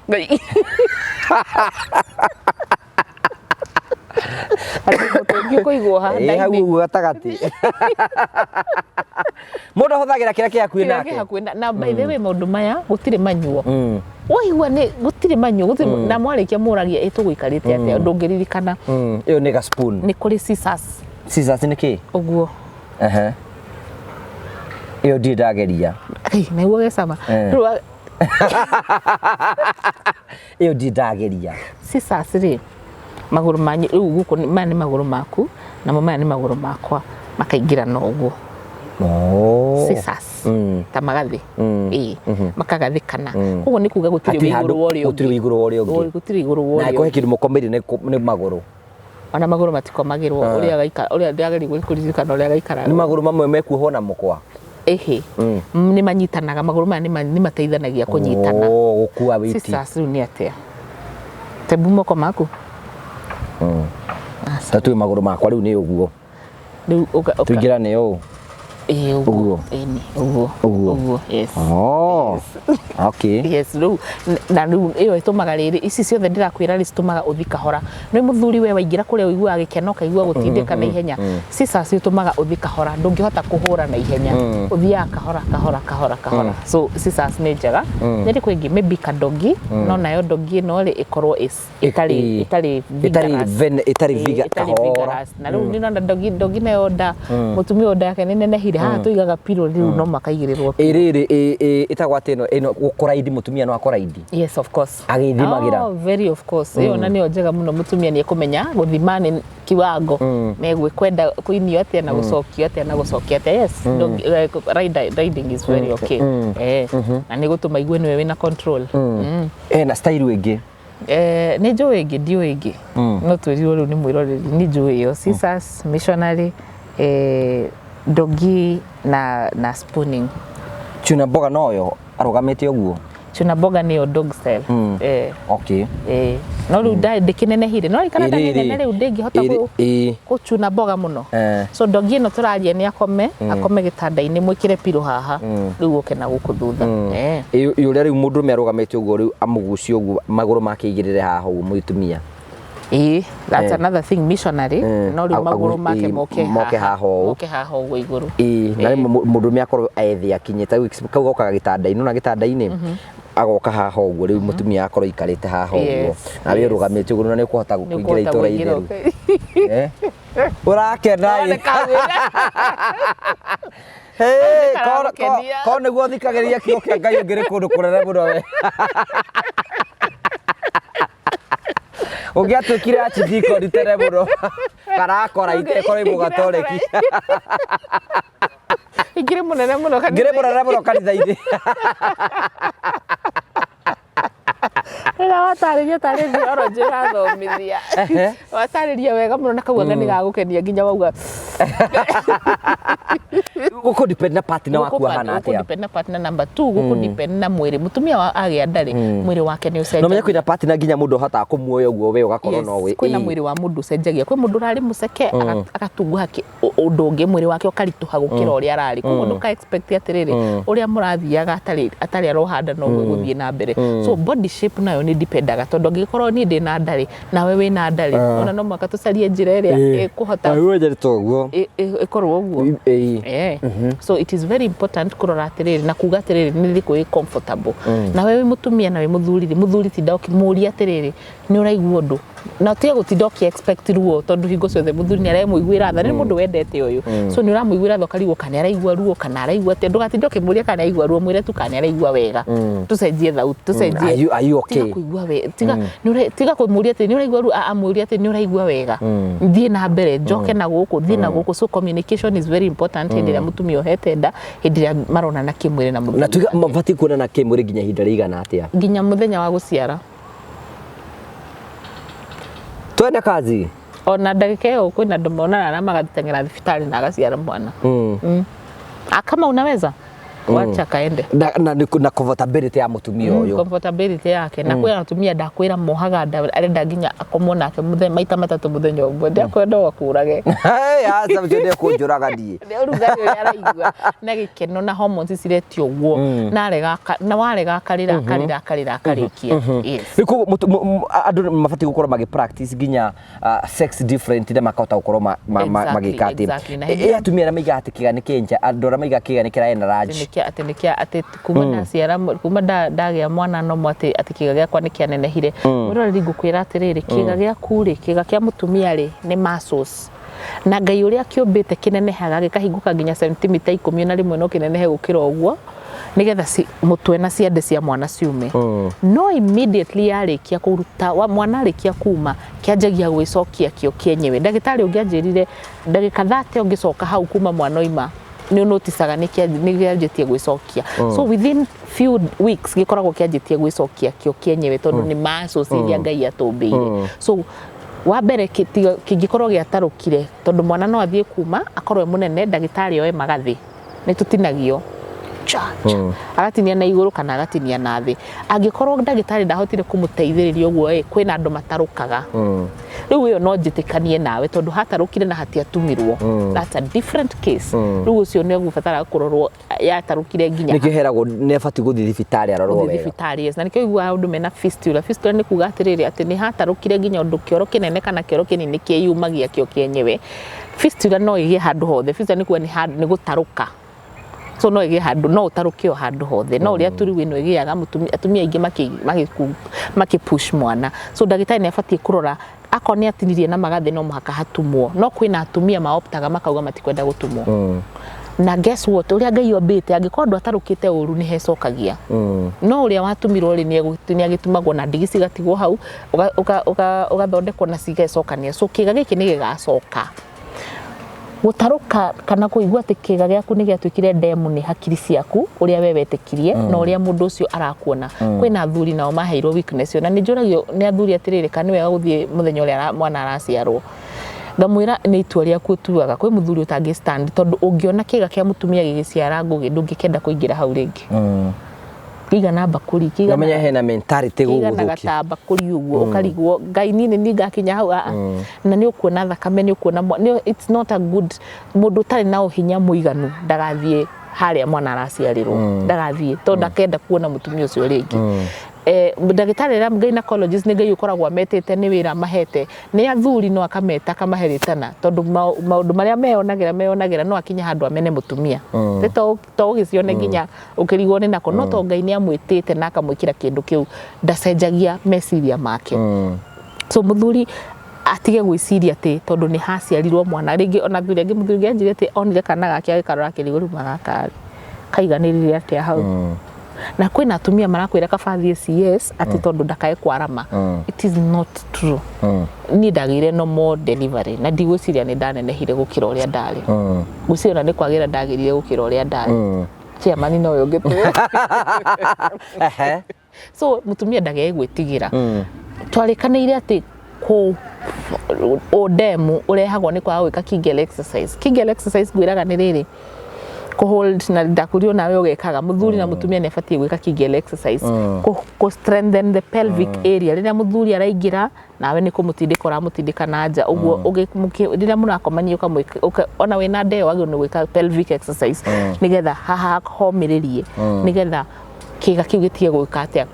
Atĩ mũtũngi ũkũigwo haha Ĩ, hau nda-inĩ. ũguo gatagatĩ. Mũndũ ahũthagĩra kĩrĩa kĩ hakuhĩ Kĩrĩa nake. kĩ hakuhĩ na by the way, maũndũ maya gũtirĩ manyuo. Waigua nĩ gũtirĩ manyuo, gũtirĩ na mwarĩkia mũragia ĩ tũgũikarĩte atĩa, ndũngĩririkana. Ĩyo nĩ ga spoon. Nĩ kũrĩ scissors. Scissors nĩ kĩ? Ũguo. Ehe. Ĩyo ndirĩ ndageria. Ai, nĩguo gecama. Rĩu Ĩyo ndirĩ ndageria. Scissors rĩ, magũrũ manyu rĩu gũkũ maya nĩ magũrũ maku, namo maya nĩ magũrũ makwa, makaingĩrana ũguo. Oh. Scissors. Ta magathĩ. Ĩĩ. Makagathĩkana. Koguo nĩ kuga gũtirĩ Hatirĩ wĩ handũ igũrũ wa ũrĩa gũtirĩ ũngĩ. wĩ igũrũ wa ũrĩa ũngĩ. Gũtirĩ igũrũ wa Na ũrĩa angĩkorwo he ũngĩ. kĩndũ mũkomeire nĩ magũrũ. Ona magũrũ matikomagĩrwo ũrĩa gaikara, ũrĩa ndagĩrĩirwo kũririkana ũrĩa gaikaraga. Nĩ magũrũ mamwe mekuohwo na mũkwa. Ĩhĩ. Nĩ manyitanaga, magũrũ maya nĩ mateithanagia kũnyitana. Oh, gũkua wĩiti. Scissors rĩu nĩ atĩa? Tebu moko maku. Ta tuĩ magũrũ makwa rĩu nĩ ũguo. Rĩu Tũingĩrane ũũ. Ĩĩ, Ũguo. ũguo. Ĩni, ũguo. Ũguo. Ũguo, yes. Oh. Okay. Yes, rĩu na rĩu ĩyo ĩtũmaga rĩrĩ, ici ciothe ndĩrakwĩra rĩ, citũmaga ũthi kahora. Nĩ mũthuri we waingĩra kũrĩa ũiguaga gĩkeno, ũkaigua gũtindĩka na ihenya. Scissors ĩtũmaga ũthi kahora, ndũngĩhota kũhũra na ihenya. Ũthiaga kahora kahora kahora kahora. So scissors nĩ njega. Nĩ ĩrĩkũ ĩngĩ? Maybe kadoggy, no nayo doggy ĩno rĩ ĩkorwo ĩtarĩ ĩtarĩ Ĩtarĩ vigorous. Ĩtarĩ Ĩĩ, ĩtarĩ kahora. Vigorous. Na rĩu nĩ ũrona doggy, doggy nayo nda, mũtumia ũyũ nda yake nĩ nenehire, haha tũigaga pillow, rĩu no makaigĩrĩrwo pillow. Ĩrĩrĩ ĩtagwo atĩ ĩno gũkoraindi, mũtumia no akoraindi. Yes, of course. Agĩthimagĩra. Oh, very of course. Ĩyo na nĩyo njega mũno, mũtumia nĩ ekũmenya gũthima nĩ kiwango megwĩkwenda kũinio atĩa na gũcokio atĩa na gũcokia atĩa. Yes, riding is very okay. Na nĩ gũtũma igue nĩwe wĩna control. Ena style ĩngĩ? Nĩ njũĩ ĩngĩ, ndiũĩ ĩngĩ, no twĩrirwo rĩu nĩ mwĩroreri. Nĩ njũĩ ĩyo scissors, missionary, doggy na spooning. Chuna mboga noyo arũgamĩte ũguo. Chuna mboga nĩyo dog style. Okay. No rĩu nda ndĩkĩnenehire, no rikana nda nĩ nene rĩu ndĩngĩhota gũchuna mboga mũno. So doggy ĩno tũraria nĩ akome gĩtanda-inĩ, mwĩkĩre pillow haha, rĩu ũke na gũkũ thutha. Ĩ ũrĩa rĩu mũndũrũme arũgamĩte ũguo, rĩu amũgucie ũguo, magũrũ make aigĩrĩre haha ũguo mũtumia. Ĩĩ, that's another thing, missionary, no rĩu magũrũ make moke moke haha ũũ. Moke haha ũguo igũrũ. Ĩĩ, na rĩmwe mũndũrũme akorwo ethe akinyĩte rĩu kau gokaga gĩtanda-inĩ, na gĩtanda-inĩ agoka haha ũguo, rĩu mũtumia akorwo aikarĩte haha ũguo, na we ũrũgamĩte ũguo, na nĩ ũkũhota Nĩ kũingĩra ũkũhota itũra kũingĩra itheru. Ũrakena ĩ. Hey, Karamũkenia. korwo nĩguo thikagĩrĩria kiugo kĩa Ngai ũngĩrĩ kũndũ kũnene mũno we. Ũngĩatuĩkire archdeacon tene mũno karakora itekorwo ĩ mũgatoreki. Ingĩrĩ mũnene mũno Ngĩrĩ kanitha-inĩ. mũnene mũno kanitha-inĩ. Rĩrĩa watarĩria tarĩ theology ũrathomithia. Watarĩria wega mũno na kau anga nĩ gagũkenia nginya wauga. Gũkũ depend na partner waku ahana Gũkũ atĩa. depend na partner number 2, gũkũ depend na mwĩrĩ. Mũtumia wa agĩa ndarĩ, mwĩrĩ wake nĩ No menye ũcenjagia. kwĩna partner nginya mũndũ ahotaga kũmuoya ũguo we ũgakorwo no we. Kwĩna mwĩrĩ wa mũndũ ũcenjagia. Kwĩ mũndũ ũrarĩ mũceke agatunguha ũndũ ũngĩ, mwĩrĩ wake ũkaritũha gũkĩra ũrĩa ararĩ. Koguo ndũka expect atĩrĩrĩ, ũrĩa mũrathiaga atarĩ aroha nda noguo gũthiĩ na mbere. So body shape nayo nĩ dependaga, tondũ angĩkorwo niĩ ndĩna ndarĩ nawe wĩna ndarĩ, ona no mũhaka tũcarie njĩra ĩrĩa ĩkũhota toguo. Ĩkorwo ũguo. So it is very important kũrora atĩrĩrĩ na kuga atĩrĩrĩ nĩ rĩkũ ĩ comfortable. Nawe wĩ mũtumia na wĩ mũthuri rĩ, mũthuri tinda ũkĩmũria atĩrĩrĩ, nĩ ũraigua ũndũ, na ũtige gũtinda ũkĩ expect ruo, tondũ hingo ciothe mũthuri nĩ aremũiguĩra tha, nĩ mũndũ wendete ũyũ, so nĩ ũramũiguĩra tha ũkarigwo kana nĩ araigua ruo kana araigua atĩa. Ndũgatinde ũkĩmũria kana nĩ araigua ruo, mwĩre tu kana nĩ araigua wega, tũcenjie thauti, tũcenjie. Are you okay? Tiga kũigua we tiga tiga kũmũria atĩ nĩ ũraigua ruo, amũria atĩ nĩ ũraigua wega, thiĩ na mbere, njoke na gũkũ, thiĩ na gũkũ. So communication is very important hĩndĩ ĩrĩa mũtumia ohete nda, hĩndĩ ĩrĩa maronana kĩmwĩrĩ na mũthuri. Na tuga mabatiĩ kuonana kĩmwĩrĩ nginya ihinda rĩigana atĩa? Nginya mũthenya wa gũciara. Twende kazi. Ona ndagĩka ĩyo kwĩna andũ monana na magateng'era thibitarĩ na agaciara mwana. Kama unaweza wacha kaende. Na comfortability ya mũtumia ũyũ. Comfortability yake, na kwĩna atumia ndakwĩra mohaga nda arenda nginya akomwo nake mũthenya maita matatũ mũthenya ũmwe, ndakwenda ũgakũrage. Hey, aca ũcio nĩ kũnjũraga niĩ. Nĩ ũrugarĩ ũrĩa araigua na gĩkeno na hormones ciretio ũguo, na arega na warega akarĩra akarĩra akarĩra akarĩkia, yes. Rĩu koguo andũ mabatiĩ gũkorwo magĩ practice nginya sex different na makahota gũkorwo magĩka atĩ Na ĩ atumia arĩa maigaga atĩ kĩga nĩ kĩnja, andũ arĩa maigaga kĩga nĩ kĩra enlarge. Atĩ nĩkĩa atĩ kuma ndaciara, kuma ndagĩa mwana nomo atĩ kĩga gĩakwa nĩ kĩanenehire. Mwĩroreri, ngũkwĩra atĩrĩrĩ, kĩga gĩaku rĩ, kĩga kĩa mũtumia rĩ, nĩ muscles, na Ngai ũrĩa kĩũmbĩte kĩnenehaga gĩkahingũka nginya sentimita 10, na rĩmwe no kĩnenehe gũkĩra ũguo, nĩgetha mũtwe na ciande cia mwana ciume. No immediately yarĩkia kũruta wa mwana arĩkia kuma, kĩanjagia gwĩcokia kĩo kĩenyewe. Ndagĩtarĩ ũngĩ anjĩrire ndagĩka 30 ũngĩcoka hau kuma mwana oima, nĩ ũnoticaga nĩ kĩanjĩtie gwĩcokia. So within few weeks gĩkoragwo kĩanjĩtie gwĩcokia kĩo kĩenyewe, tondũ nĩ muscles iria Ngai atũmbĩire. So wa mbere kĩngĩkorwo gĩatarũkire, tondũ mwana no athiĩ kuma akorwo e mũnene, ndagĩtarĩ oe magathĩ, nĩ tũtinagio cha cha, agatinia na igũrũ kana agatinia na thĩ. Angĩkorwo ndagĩtarĩ ndahotire kũmũteithĩrĩria ũguo ĩ, kwĩna andũ matarũkaga. Rĩu ĩyo no njĩtĩkanie nawe, tondũ hatarũkire na hatiatumirwo, that's a different case. Rĩu ũcio nĩ egũbatara kũrorwo yatarũkire nginya Nĩkĩo heragwo nĩ abatiĩ gũthiĩ thibitarĩ arorwo gũthiĩ wega. Thibitarĩ, yes. Na nĩkĩo iguaga ũndũ mena fistula. Fistula nĩ kuga atĩrĩrĩ, atĩ nĩ hatarũkire nginya ũndũ kĩoro kĩnene kana kĩoro kĩnini kĩyumagia kĩo kĩenyewe. Fistula no ĩgĩe handũ hothe. Fistula nĩ kuga nĩ gũtarũka, so no ĩgĩe handũ, no ũtarũke o handũ hothe, no ũrĩa tũriu ĩno ĩgĩaga atumia aingĩ makĩ push mwana. So ndagĩtarĩ nĩ abatiĩ kũrora, akorwo nĩ atinirie na magathĩ, no mũhaka hatumwo. No kwĩna atumia maoptaga makauga matikwenda gũtumwo, na guess what, ũrĩa Ngai ombĩte, angĩkorwo ndwatarũkĩte ũru, nĩ hecokagia. No ũrĩa watumirwo rĩ, nĩ agĩtumagwo na ndigi cigatigwo hau, ũgathondekwo na cigecokania. So kĩga gĩkĩ nĩ gĩgacoka. Gũtarũka kana kũigua atĩ kĩga gĩaku nĩ gĩatuĩkire ndemu nĩ hakiri ciaku, ũrĩa we wetĩkirie na ũrĩa mũndũ ũcio arakuona. Kwĩna athuri nao maheirwo weakness ĩyo, na nĩ njũragio nĩ athuri atĩrĩrĩ, kana nĩ wega gũthiĩ mũthenya ũrĩa mwana araciarwo. Ngamwĩra nĩ itua rĩaku ũtuaga. Kwĩ mũthuri ũtangĩ stand, tondũ ũngĩona kĩga kĩa mũtumia gĩgĩciara ngũgĩ, ndũngĩkenda kũingĩra hau rĩngĩ. Kĩigana mbakũri, kĩigana Nomenya hena mentality kĩiganaga gũgũthũkia. Ta mbakũri ũguo, ũkarigwo, Ngai, niĩ nĩ niĩ ngakinya hau? Aa, na nĩ ũkuona thakame, nĩ ũkuona it's not a good. Mũndũ ũtarĩ na ũhinya mũiganu ndagathiĩ harĩa mwana araciarĩrwo, ndagathiĩ, tondũ ndakenda kuona mũtumia ũcio rĩngĩ. Ndagĩtarĩ ũrĩa gynecologist nĩ Ngai ũkoragwo ametĩte, nĩ wĩra mahete nĩ athuri, no akameta akamahe rĩtana, tondũ maũndũ marĩa meyonagĩra no akinye handũ amene mũtumia. Nĩ to ũgĩcione nginya ũkĩrigwo nĩ nako, no to Ngai nĩ amwĩtĩte na akamwĩkĩra kĩndũ kĩu, ndacenjagia meciria make. So mũthuri Atige gwĩciria atĩ tondũ nĩ haciarirwo mwana rĩngĩ. Ona thuri angĩ, mũthuri ũngĩ anjĩrire atĩ onire kana gake agĩkarora akĩrigwo rĩu magaka kaiganĩrire atĩa hau. Na kwĩna atumia marakwĩra kaba athiĩ CS atĩ tondũ ndakae kwarama. It is not true. Niĩ ndagĩire normal delivery na ndigwĩciria nĩ ndanenehire gũkĩra ũrĩa ndarĩ. Ngwĩciria ona nĩ kwagĩra ndagĩrire gũkĩra ũrĩa ndarĩ. Chairman nowe ũngĩtwĩra. So mũtumia ndagĩe gwĩtigĩra. Twarĩkanĩire atĩ kũ ũndemu ũrehagwo nĩ kwaga gwĩka Kegel exercise. Kegel exercise ngwĩraga nĩ rĩrĩ, kũhold, na ndakwĩrire nawe ũgekaga. Mũthuri na mũtumia nĩ abatiĩ gwĩka Kegel exercise kũ strengthen the pelvic area. Rĩrĩa mũthuri araingĩra, nawe nĩ kũmũtindĩka ũramũtindĩka na nja ũguo. Rĩrĩa mũrakomania ona wĩna nda ĩyo, wagĩrĩirwo nĩ gwĩka pelvic exercise nĩgetha haha homĩrĩrie, nĩgetha kĩga kĩu gĩtige gwĩka atĩa.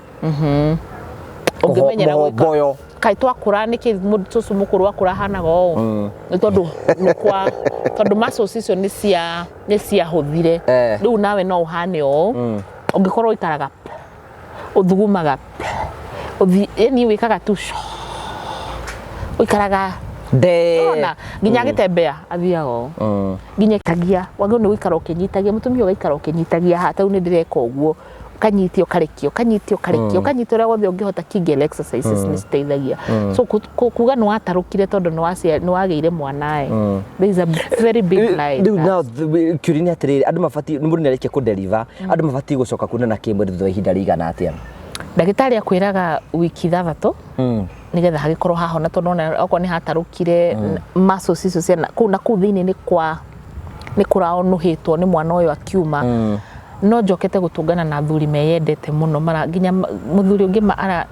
Ũngĩmenyera gwĩka Mũhomboyo. Kaĩ twakũra nĩkĩ? Cũcũ mũkũrũ akũra ahanaga ũũ nĩ tondũ nĩ kwa tondũ muscles icio nĩ ciahũthire. Rĩu nawe no ũhane ũũ ũngĩkorwo ũikaraga ũthugumaga ũthi, yani wĩkaga tu ũikaraga Nde. Ona nginya agĩtembea athiaga ũũ, nginya tagia wagĩrĩirwo nĩ gũikara ũkĩnyitagia mũtumia, ũgaikara ũkĩnyitagia haha. Tarĩu nĩ ndĩreka ũguo, ũkanyitia ũkarekia, ũkanyitia ũkarekia, ũkanyita ũrĩa wothe ũngĩhota. Kegel exercises nĩ citeithagia. So kuga nĩ watarũkire tondũ nĩ wagĩire mwanae, there is a very big lie in Rĩu that. Now kĩũria nĩ atĩrĩrĩ, andũ mabatiĩ, mũndũ nĩ arĩkia kũdeliver, andũ mabatiĩ gũcoka kuonana kĩmwĩrĩ thutha wa ihinda rĩigana atĩa? Ndagĩtarĩ akwĩraga wiki 6 nĩgetha hagĩkorwo hahona, tondũ ona okorwo nĩ hatarũkire, muscles icio ciana kũu na kũu thĩinĩ nĩ kũraonũhĩtwo nĩ mwana ũyũ akiuma. No njokete gũtũngana na athuri meyendete mũno, mara nginya mũthuri ũngĩ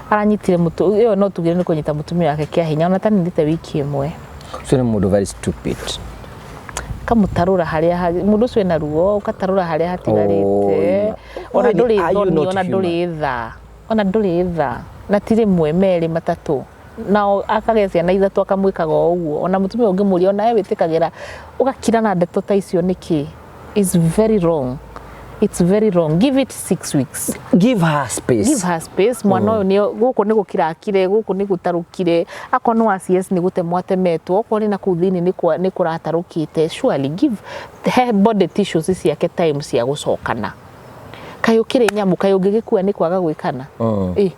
aranyitire mũtu ĩyo, no tugire nĩ kũnyita mũtumia wake kĩa hinya, ona taninĩte wiki 1. Ũcio nĩ mũndũ very stupid. Kamũtarũra harĩa mũndũ ũcio ena ruo, ũkatarũra harĩa hatigarĩte. Ona ndũrĩ thoni, ona ndũrĩ tha, ona ndũrĩ tha, na ti rĩmwe, merĩ, matatũ, nao akagĩa ciana ithatũ akamwĩkaga o ũguo. Ona mũtumia ũngĩmũria, ona we wĩtĩkagĩra ũgakira na ndeto ta icio nĩkĩ? Is very wrong, it's very wrong. Give it 6 weeks. Give her space. Give her space. Mwana ũyũ nĩ gũkũ nĩ gũkirakire, gũkũ nĩ gũtarũkire, akorwo nĩ wa CS nĩ gũtemwo atemetwo, okorwo nĩ na kũu thĩinĩ nĩ kũratarũkĩte. Surely give he body tissues ciake time cia gũcokana. Kaĩ ũkĩrĩ nyamũ? Kaĩ ũngĩgĩkua nĩ kwaga gwĩkana? Ĩ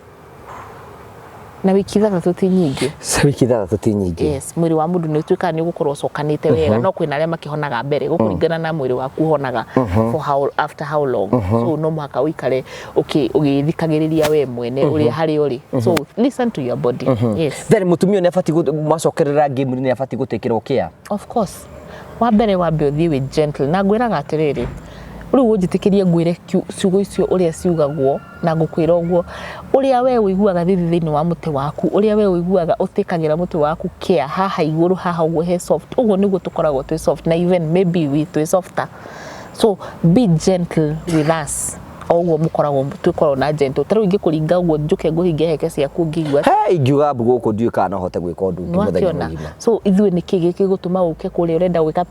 na wiki 6 ti nyingĩ. Wiki 6 ti nyingĩ. Yes, mwĩrĩ wa mũndũ nĩ ũtuĩkaga nĩ ũgũkorwo ũcokanĩte wega, no kwĩna arĩa makĩhonaga mbere, gũkũringana na mwĩrĩ waku ũhonaga for how, after how long. So no mũhaka ũikare ũgĩthikagĩrĩria we mwene ũrĩa harĩa ũrĩ. So listen to your body, yes. Then mũtumia nĩ abatiĩ mwacokerera game, nĩ abatiĩ gũtĩkĩrwo care? Of course. Wa mbere wambe ũthiĩ wĩ gentle, na ngwĩraga atĩrĩrĩ, rĩu ũnjĩtĩkĩrie ngwĩre ciugo icio ũrĩa ciugagwo, na ngũkwĩra ũguo ũrĩa we ũiguaga thĩinĩ wa mũtĩ waku, ũrĩa we ũiguaga ũtĩkagĩra mũtĩ waku care haha igũrũ haha ũguo he soft, ũguo nĩguo tũkoragwo twĩ soft, na even maybe we twĩ softer. So be gentle with us o ũguo mũkoragwo twĩkoragwo na gentle. Ta rĩu ingĩkũringa ũguo njũke ngũhinge heke ciaku, ngĩigua He ingiuga mbu gũkũ, ndiũĩ kana no hote gwĩka ũndũ ũngĩ mũthenya nĩwakĩona mũgima. So ithuĩ nĩkĩ gĩgũtũma ũke kũrĩa ũrenda gwĩka,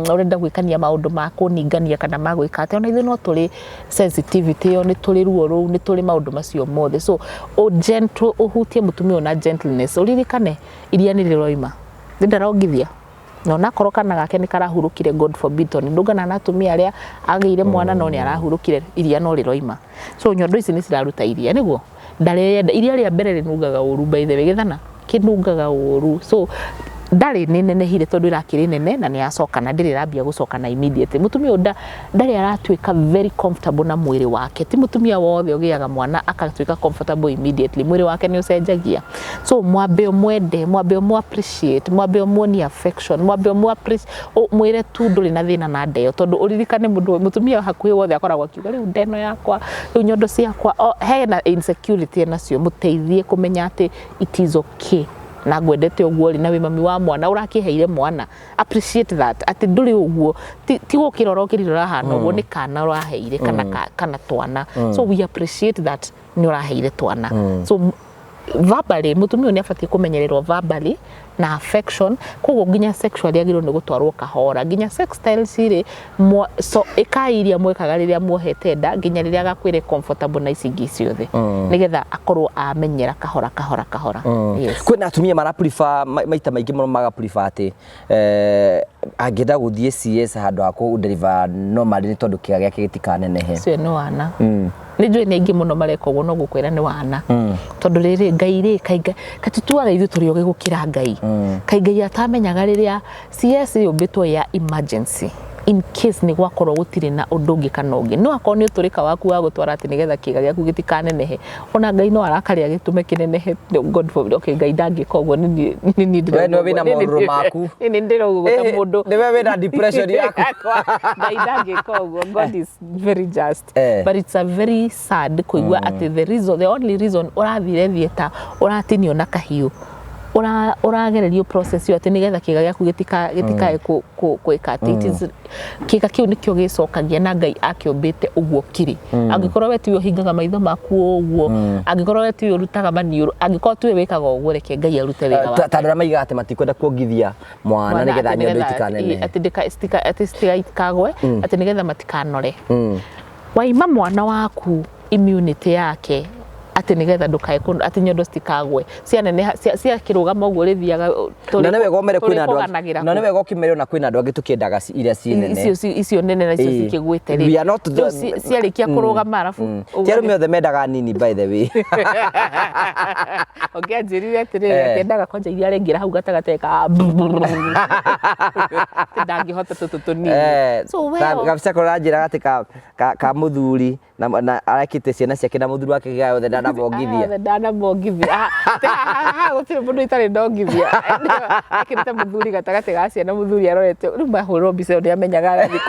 ũrenda gwĩkania maũndũ ma kũningania kana ma gwĩka atĩa? Ona ithuĩ no tũrĩ sensitivity ĩyo, nĩ tũrĩ ruo rũu, nĩ tũrĩ maũndũ macio mothe. So o gentle, ũhutie mũtumia ũyũ na gentleness. Ũririkane iria nĩ rĩroima, nĩ ndarongithia, na onakorwo kana gake nĩ karahurũkire, God forbid, tondũ ndũngana na atumia arĩa agĩire mwana no nĩ arahurũkire, iria no rĩroima. So nyondo ici nĩ ciraruta iria nĩguo ndareyenda. Iria rĩa mbere rĩnungaga ũru, by the way, gĩthana kĩnungaga ũru. So ndarĩ nĩ nenehire tondũ ĩrakĩrĩ nene na nĩ yacoka na ndĩrĩ ĩrambia gũcokana immediately. Mũtumia ũyũ ndarĩ aratuĩka very comfortable na mwĩrĩ wake. Ti mũtumia wothe ũgĩaga mwana akatuĩka comfortable immediately. Mwĩrĩ wake nĩ ũcenjagia. So mwambe ũmwende, mwambe ũmũ appreciate, mwambe ũmuonie affection, mwambe ũmũ appreciate, mwĩre tu ndũrĩ na thĩna na nda ĩyo, tondũ ũririkane mũndũ mũtumia hakuhĩ wothe akoragwo akiuga rĩu nda ĩno yakwa, rĩu nyondo ciakwa, hena insecurity enacio. Mũteithie kũmenya atĩ it is okay na ngwendete ũguo rĩ, na wĩ mami wa mwana ũrakĩheire mwana. Appreciate that atĩ ndũrĩ ũguo, ti gũkĩra ũrokĩrire ũrahana ũguo, nĩ kana ũraheire kana, kana twana. So we appreciate that nĩ ũraheire twana. So verbally, mũtumia ũyũ nĩ abatiĩ kũmenyererwo verbally. Na affection. Koguo nginya sexually agĩrĩirwo nĩ gũtwarwo kahora, nginya sex styles rĩ, so ĩkai iria mwekaga rĩrĩa muohete nda nginya rĩrĩa agakwĩre comfortable na ici ingĩ ciothe, nĩgetha akorwo amenyera kahora kahora kahora. Yes. Kwĩna atumia mara prefer maita maingĩ mũno maga prefer atĩ angĩenda gũthiĩ CS handũ ha kũ deliver normally, nĩ tondũ kĩga gĩake gĩtikanenehe. Ũcio nĩ wana. Nĩ njũĩ nĩ aingĩ mũno mareka ũguo, no ngũkwĩra nĩ wana, tondũ rĩrĩ Ngai rĩ, kainga katituaga ithuĩ tũrĩ ogĩ gũkĩra Ngai. Kaĩ Ngai atamenyaga rĩrĩa CS yũmbĩtwo ya emergency, in case nĩ gwakorwo gũtirĩ na ũndũ ũngĩ kana ũngĩ, no akorwo nĩ ũtũrĩka waku wa gũtwara atĩ nĩgetha kĩga gĩaku gĩtikanenehe, ona Ngai no arakarĩa gĩtũme kĩnenehe. God forbid. Okay, Ngai ndangĩka ũguo, nĩ niĩ We nĩwe wĩna maũrũrũ maku. Nĩ ndĩrauga ũguo ta mũndũ. Nĩwe wĩna depression yaku. Ngai ndangĩka ũguo. God is very just. But it's a very sad kũigua atĩ the reason, the only reason ũrathire theatre, ũratinio na kahiũ, ũragererio process ĩyo atĩ nĩgetha kĩga gĩaku gĩtikae gwĩka atĩ it is kĩga kĩu nĩkĩo gĩcokagia, na Ngai akĩũmbĩte ũguo kĩrĩ. Angĩkorwo we tiwe ũhingaga maitho maku ũguo, angĩkorwo we tiwe ũrutaga maniũrũ, angĩkorwo tiwe wĩkaga ũguo, reke Ngai arute wĩra wake. Ta andũ arĩa maigaga atĩ matikwenda kuongithia mwana nĩgetha atĩ nyondo nĩgetha- itikanenehe. Atĩ atĩ citikagwe, atĩ nĩgetha matikanore. Waima mwana waku immunity yake atĩ nĩgetha ndũkae atĩ nyondo citikagwe cianeneha, ciakĩrũgama ũguo rĩthiaga. Na nĩ wega ũmere kwĩna andũ angĩ- Tũrĩkũganagĩra na nĩ wega ũkĩmere ona kwĩna andũ angĩ tũkĩendaga iria ciĩ nene. Icio nene na icio cikĩgwĩte rĩ. We are not Rĩu ciarĩkia kũrũgama arabu Ti arũme othe mendaga nini, by the way. Ũngĩ anjĩrire atĩrĩrĩ, atĩ endaga kwanja iria arengera hau gatagatĩ ka atĩ ndangĩhota tũtũ tũnini. So well, Gabica karĩa ũranjĩra atĩ ka mũthuri na arekĩte ciana ciake na mũthuri wake gĩa yothe ndanamongithia. Othe ndanamongithia. Ah, gũtirĩ mũndũ itarĩ ndongithia. Ekĩrĩte mũthuri gatagatĩ ga ciana, mũthuri arorete rĩu mahũrwo mbica ĩyo nĩamenyaga arathiĩ.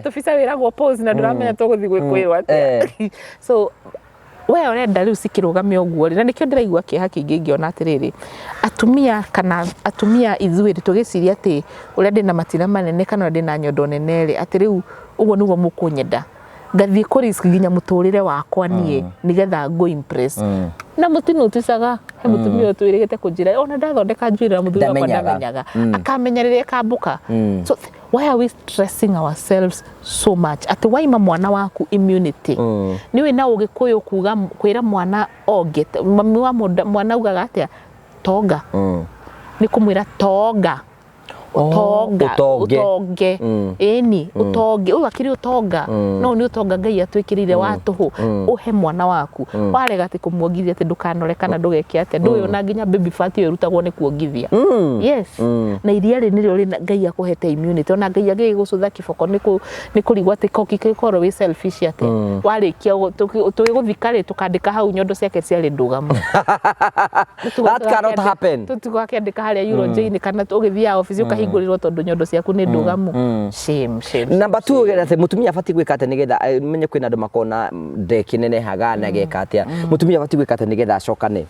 Tũbica wĩragwo pose na ndũramenya tũgũthiĩ gwĩkwĩrwo atĩa. So we ũrenda rĩu cikĩrũgame ũguo rĩ, na nĩkĩo ndĩraigua kĩeha kĩingĩ ngĩona atĩrĩrĩ, atumia kana atumia ithuĩ rĩ, tũgĩciria atĩ ũrĩa ndĩna matina manene kana ũrĩa ndĩna nyondo nene rĩ, atĩ rĩu ũguo nĩguo mũkũnyenda, ngathiĩ kũ risk nginya mũtũrĩre wakwa niĩ nĩgetha ngũ impress. Na mũtinoticaga he mũtumia ũyũ twĩrĩgĩte kũnjĩra ona ndathondeka njuĩrĩ na mũthuri wakwa Ndamenyaga. Ndamenyaga, akamenya rĩrĩa ĩkambũka. So why are we stressing ourselves so much atĩ waima mwana waku immunity? Nĩ ũĩ na Ũgĩkũyũ kuga kwĩra mwana onge, mami wa mwana augaga atĩa? Tonga. Nĩ kũmwĩra tonga. Ũtonga. Ũtonge. Ũtonge, ĩni ũtonge ũyũ akĩrĩ ũtonga, no nĩ ũtonga Ngai atwĩkĩrĩire wa tũhũ ũhe mwana waku, warega atĩ kũmuongithia atĩ ndũkanore kana ndũgeke atĩa, ndũĩ ona nginya baby fat ĩyo ĩrutagwo nĩ kuongithia. Yes, na iria rĩ nĩrĩo rĩna Ngai akũhete immunity. Ona Ngai agĩgũcũtha kĩboko nĩ kũrigwo atĩ koki gĩkorwo wĩ selfish atĩa, warĩkia ũguo, tũgĩgũthika rĩ, tũkandĩka hau nyondo ciake ciarĩ ndũgamu. That cannot happen. Tũtigakĩandĩka harĩa eulogy-inĩ kana ũgĩthiaga obici ũkahingũrĩrwo tondũ nyondo ciaku nĩ ndũgamu. Shame, shame. Number two, atĩ mũtumia abatiĩ gwĩka atĩa nĩgetha menye kwĩna andũ makona nda ĩkĩnenehaga na geka atĩa, mũtumia abatiĩ gwĩka atĩa nĩgetha acokane?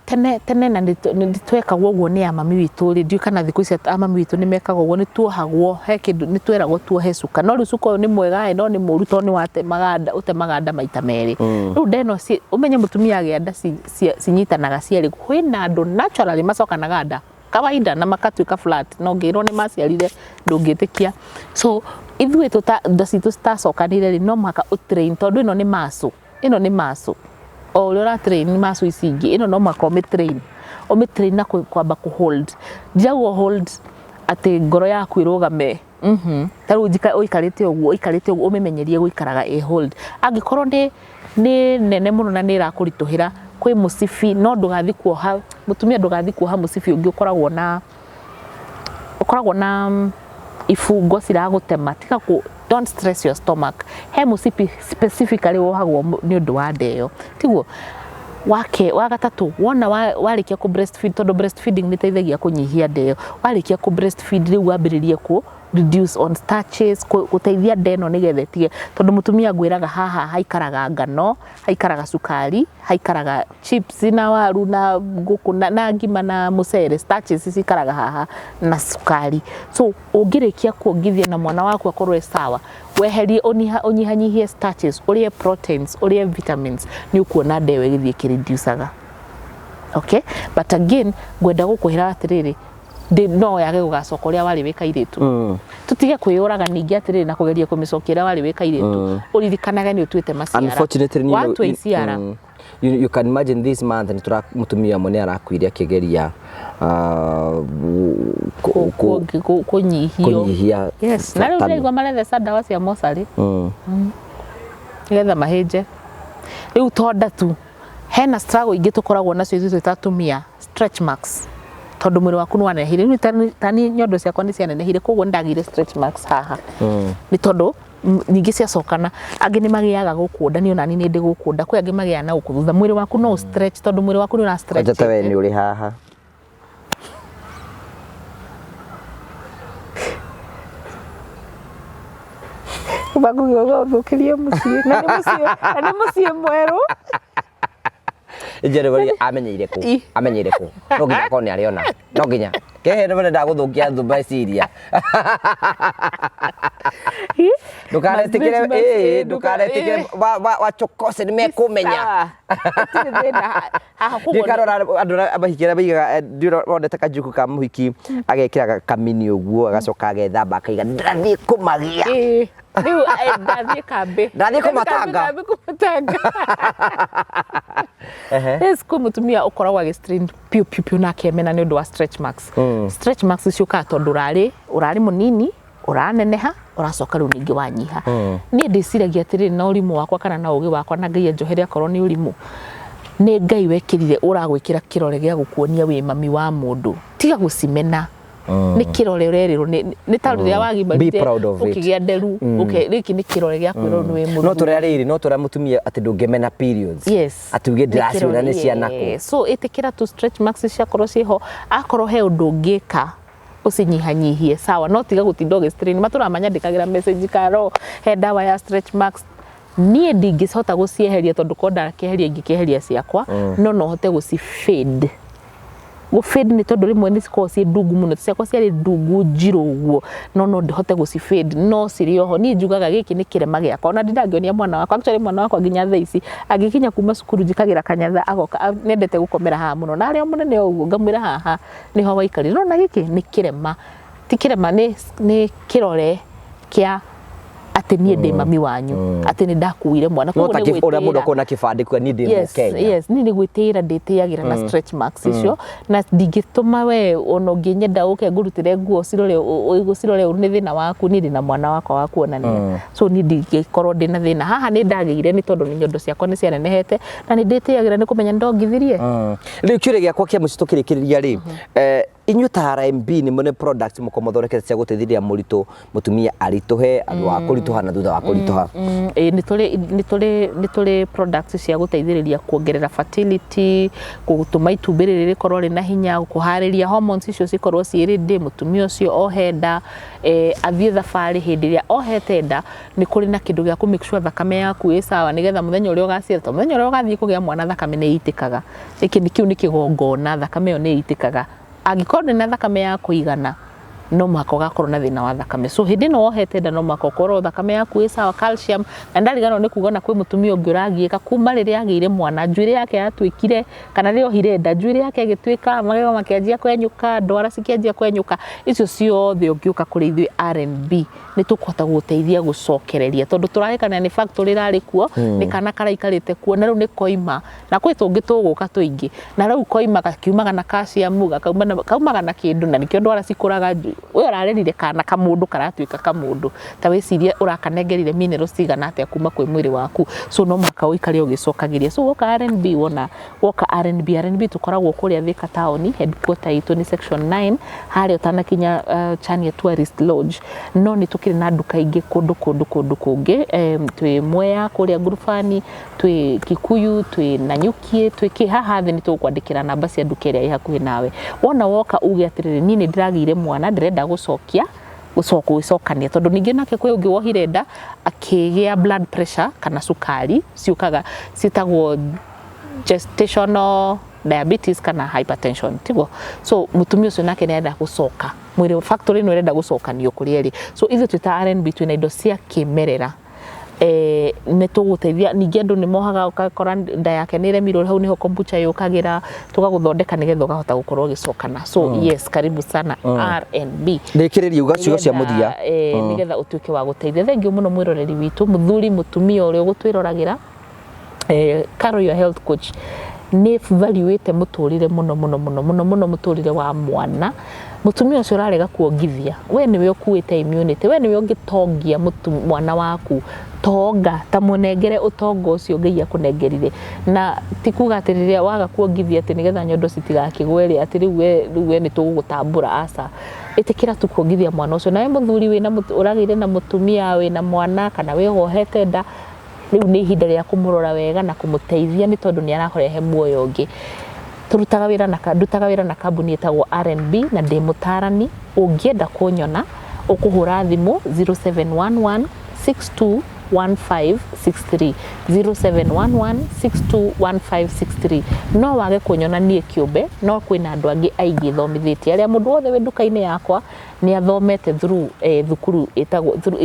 Tene tene na nĩ twekagwo ũguo nĩ amami witũ rĩ, ndiũĩ kana thikũ ici amami witũ nĩ mekaga ũguo, nĩ tuohagwo he kĩndũ, nĩ tweragwo tuohe cuka, no rĩu cuka ũyũ nĩ mwega ĩ, no nĩ mũru tondũ nĩ watemaga nda, ũtemaga nda maita merĩ. Rĩu nda ĩno ũmenye mũtumia agĩa nda cinyitanaga cierĩ. Kwĩna andũ naturally macokanaga nda kawaida na makatuĩka flat, na ũngĩrwo nĩ maciarire ndũngĩtĩkia. So ithuĩ nda citũ citacokanire rĩ, no mũhaka ũtrain, tondũ ĩno nĩ muscle, ĩno nĩ muscle, o ũrĩa ũra train muscle ici ingĩ, ĩno no mũhaka ũmĩtrain, ũmĩtrain na kwamba kũ hold. Ndirauga hold atĩ ngoro yaku ĩrũgame, ta rĩu ũikarĩte ũguo, ũikarĩte ũguo, ũmĩmenyerie gũikaraga ĩ hold. Angĩkorwo nĩ nene mũno na nĩ ĩrakũritũhĩra, kwĩ mũcibi, no ndũgathiĩ kuoha mũtumia, ndũgathiĩ kuoha mũcibi ũngĩ ũkoragwo na ibungo ciragũtema. Tiga kũ, don't stress your stomach. He mũcibi specifically wohagwo nĩ ũndũ wa nda ĩyo, tiguo wake. Wa gatatũ, wona warĩkia kũ breastfeed, tondũ breastfeeding nĩ ĩteithagia kũnyihia nda ĩyo, warĩkia kũ breastfeed rĩu wambĩrĩrie kũ reduce on starches, gũteithia nda ĩno nĩgetha ĩtige, tondũ mũtumia ngwĩraga haha haikaraga ngano, haikaraga cukari, haikaraga chips na waru na ngũkũ na ngima na mũcere. Starches cikaraga haha na cukari. So ũngĩrĩkia kuongithia na mwana waku akorwo e sawa, weherie, ũnyihanyihie starches, ũrĩe proteins, ũrĩe vitamins, nĩ ũkuona nda ĩyo ĩgĩthiĩ ĩkĩreducaga. Okay, but again ngwenda gũkwĩra atĩrĩrĩ, no yage gũgacoka ũrĩa warĩ wĩ kairĩtu. Tũtige kwĩyũraga ningĩ atĩrĩrĩ na kũgeria kũmĩcokia ũrĩa warĩ wĩ kairĩtu. Ũririkanage nĩ ũtuĩte maciara. Unfortunately, you know, watua iciara. You can imagine this month nĩ tũra mũtumia ũmwe nĩ arakuire akĩgeria kũnyihio. Kũnyihia. Yes, na rĩu ndĩraigua maretheca ndawa cia mocarĩ nĩgetha mahĩnje. Rĩu to nda tu, hena struggle ingĩ tũkoragwo nacio ithuĩ twĩ ta atumia, stretch marks, tondũ mwĩrĩ waku nĩ wanenehire. Rĩu tani nyondo ciakwa nĩ cianenehire, koguo nĩ ndagĩire stretch marks haha. Nĩ tondũ ningĩ ciacokana, angĩ nĩ magĩaga gũkũ nda, niĩ onani nĩ ndĩ gũkũ nda, kwĩ angĩ magĩaga na gũkũ thutha. Mwĩrĩ waku no stretch tondũ mwĩrĩ waku nĩ ũra stretch. Kwanja ta we nĩ ũrĩ haha. Bakugeuka ũthũkĩrie mũciĩ na nĩ mũciĩ na nĩ mũciĩ mwerũ. Njere bari amenyeire kũ? Amenyeire kũ? No nginya akorwo nĩ arĩona. No nginya. Kehe nĩ barenda gũthũkia thumba ciria. Ndũkaretĩkĩre, ĩĩ, ndũkaretĩkĩre wachokose nĩ mekũmenya. Sawa. Gũtirĩ thĩna haha koguo. Ndikarora andũ arĩa mahiki arĩa maigaga, ndiũra wonete kajuku ka mũhiki agekĩra kamini ũguo agacoka agethamba akaiga ndathiĩ kũmagia. Ĩĩ. Rĩu ndathiĩ kambĩ. Ndathiĩ kũmatanga. Ndathiĩ kũmatanga. Yes, kwĩ mũtumia ũkoragwo agĩ strain piũ piũ piũ na akemena nĩ ũndũ wa stretch marks. Stretch marks ciũkaga tondũ ũrarĩ mũnini, ũraneneha, ũracoka rĩu ningĩ wanyiha. Niĩ ndĩciragia atĩrĩrĩ, na ũrimũ wakwa kana na ũgĩ wakwa, na Ngai anjohere akorwo nĩ ũrimũ, nĩ Ngai wekĩrire ũragwĩkĩra kĩrore gĩa gũkuonia wĩ mami wa mũndũ. Tiga gũcimena. Nĩ kĩrore ũrerĩrwo, nĩ ta rĩrĩa wagimarire Be proud of it. ũkĩgĩa nderu, gĩkĩ nĩ kĩrore gĩa kwĩrwo nĩ wĩ No mũthuri. tũrĩa rĩrĩ, no tũrĩa mũtumia atĩ ndũngĩmena periods. Yes. Atĩ uge ndĩraciona nĩ ciana kũ. So ĩtĩkĩra tu stretch marks ciakorwo ciĩho, akorwo he ũndũ ũngĩka ũcinyihanyihie, sawa, no tiga gũtinda ũgĩ strain. Matũraga manyandĩkagĩra message karo he ndawa ya stretch marks. Niĩ ndingĩhota gũcieheria tondũ korwo ndakĩeheria ingĩkĩeheria ciakwa, no no hote gũci fade. Gũ fade nĩ tondũ rĩmwe nĩ cikoragwo ciĩ ndungu mũno, ciakwa ciarĩ ndungu njirũ ũguo, no no hote gũci fade, no cirĩ oho. Niĩ njugaga gĩkĩ nĩ kĩrema gĩakwa, ona ndingĩonia mwana wakwa. Actually mwana wakwa nginya thaa ici angĩkinya kuma cukuru njĩkagĩra kanyatha agoka, nĩendete gũkomera haha mũno, na arĩ o mũnene o ũguo ngamwĩra haha nĩho waikarire. Nĩwona gĩkĩ nĩ kĩrema, ti kĩrema, nĩ kĩrore kĩa atĩ niĩ ndĩ mami wanyu, atĩ nĩ ndakuire mwana. No Koguo ta nĩ ũrĩa mũndũ gwĩtĩĩra. akorwo na kĩbandĩ kuga niĩ ndĩ Yes, Mũkenya. yes, niĩ nĩ gwĩtĩĩra ndĩtĩagĩra na stretch marks icio, na ndingĩtũma we ona ũngĩnyenda ũke ngũrutĩre nguo ũcirore, ũcirore ũru nĩ thĩna waku. Niĩ ndĩna mwana wakwa wa kuonania, so niĩ ndingĩkorwo ndĩna thĩna haha. Nĩ ndagĩire nĩ tondũ nĩ nyondo ciakwa nĩ cianenehete, na nĩ ndĩtĩagĩra nĩ kũmenya nĩ ndongithirie. Rĩu kĩũria gĩakwa kĩa mũciĩ tũkĩrĩkĩrĩria rĩ, inyuĩ ta RMB nĩ mũne products mũkorwo mũthondekete cia gũteithĩrĩria mũritũ mũtumia aritũhe andũ wa kũritũha na thutha wa kũritũha? Ĩĩ, nĩ tũrĩ products cia gũteithĩrĩria kuongerera fertility, gũtũma itumbĩ rĩrĩ rĩkorwo rĩna hinya, kũharĩria hormones icio cikorwo ciĩ ready, mũtumia ũcio ohe nda, athiĩ thabarĩ. Hĩndĩ ĩrĩa ohete nda nĩ kũrĩ na kĩndũ gĩa kũ make sure thakame yaku ĩ sawa, nĩgetha mũthenya ũrĩa ũgaciara, tondũ mũthenya ũrĩa ũgathiĩ kũgĩa mwana thakame nĩ ĩitĩkaga. Gĩkĩ nĩ kĩu nĩ kĩgongona, thakame ĩyo nĩ ĩitĩkaga. Angĩkorwo ndũrĩ na thakame ya kũigana, no mũhaka ũgakorwo na thĩna wa thakame. So hĩndĩ ĩno wohete nda no mũhaka ũkorwo thakame yaku ĩ sawa, calcium. Na ndariganĩrwo nĩ kuga ona kwĩ mũtumia ũngĩ ũragiĩka kuma rĩrĩa agĩire mwana, njuĩrĩ yake yatuĩkire, kana rĩrĩa ohire nda njuĩrĩ yake ĩgĩtuĩka, magego makĩanjia kwenyũka, ndwara cikĩanjia kwenyũka. Icio ciothe ũngĩũka kũrĩ ithuĩ R&B nĩ tũkũhota gũgũteithia gũcokereria, tondũ tũrarĩkana nĩ factory ĩrarĩ kuo, nĩ kana karaikarĩte kuo, na rĩu nĩ koima, na kwĩ tũngĩ tũgũka tũingĩ, na rĩu koima gakiumaga na calcium, gakauma na kaumaga na kĩndũ, na nĩkĩo ndwara cikũraga. We ũrarerire kana kamũndũ karatuĩka kamũndũ, ta wĩcirie ũrakanengerire minerals cigana atĩa kuma kwĩ mwĩrĩ waku. So no mũhaka ũikare ũgĩcokagĩria. So woka R&B, wona woka R&B, R&B tũkoragwo kũrĩa Thika taũni, headquarter itũ nĩ section 9 harĩa ũtanakinya Chania Tourist Lodge. No nĩ tũkĩrĩ na nduka ingĩ kũndũ kũngĩ, twĩ Mwea kũrĩa Ngurubani, twĩ Kikuyu, twĩ Nanyuki, twĩ kĩ haha thĩ. Nĩ tũgũkwandĩkĩra namba cia nduka ĩrĩa ĩ hakuhĩ nawe. Wona woka uge atĩrĩrĩ, niĩ nĩ ndĩragĩire mwana, ndĩrenda gũcokia gũcoka gwĩcokania, tondũ ningĩ nake kwĩ ũngĩ wohire nda akĩgĩa blood pressure kana cukari, ciũkaga ciĩtagwo gestational diabetes kana hypertension, tiguo? So mũtumia ũcio nake nĩ arenda gũcoka mwĩrĩ, factory ĩno ĩrenda gũcokanio kũrĩa ĩrĩ. So ithuĩ twĩ ta R&B twĩna indo cia kĩmerera. Nĩ tũgũteithia. Ningĩ andũ nĩ mohaga, ũgakora nda yake nĩ ĩremirwo, hau nĩho kombucha yũkagĩra, tũgagũthondeka nĩgetha ũkahota gũkorwo ũgĩcokana. So yes, karibu sana R&B. Rĩkĩrĩria, uga ciugo cia mũthia. Nĩgetha ũtuĩke wa gũteithia. Thengiũ mũno mwĩroreri witũ, mũthuri, mũtumia ũrĩa ũgũtwĩroragĩra. Carol your health coach nĩ valuĩte mũtũrĩre mũno mũno mũno mũno mũno, mũtũrĩre wa mwana. Mũtumia ũcio ũrarega kuongithia, we nĩwe ũkuĩte immunity, we nĩwe ũngĩtongia mwana waku. Tonga ta mũnengere ũtonga ũcio Ngai akũnengerire. Na ti kuga atĩ rĩrĩa waga kuongithia atĩ nĩgetha nyondo citigakĩgwe rĩ, atĩ rĩu we nĩ tũgũgũtambũra. Aca, ĩtĩkĩra tu kuongithia mwana ũcio. Nawe mũthuri wĩna ũragĩire na mũtumia wĩna mwana kana wĩ wohete nda, rĩu nĩ ihinda rĩa kũmũrora wega na kũmũteithia, nĩ tondũ nĩ arakũrehe muoyo ũngĩ. Tũrutaga wĩra na ndutaga wĩra na kambuni ĩtagwo R&B na ndĩ mũtarani. Ũngĩenda kũnyona, ũkũhũra thimũ 0711 621563, 0711 621563. No wage kũnyona niĩ kĩũmbe, no kwĩna andũ angĩ aingĩ thomithĩtie, arĩa mũndũ wothe wĩ nduka-inĩ yakwa nĩ athomete through thukuru ĩtagwo through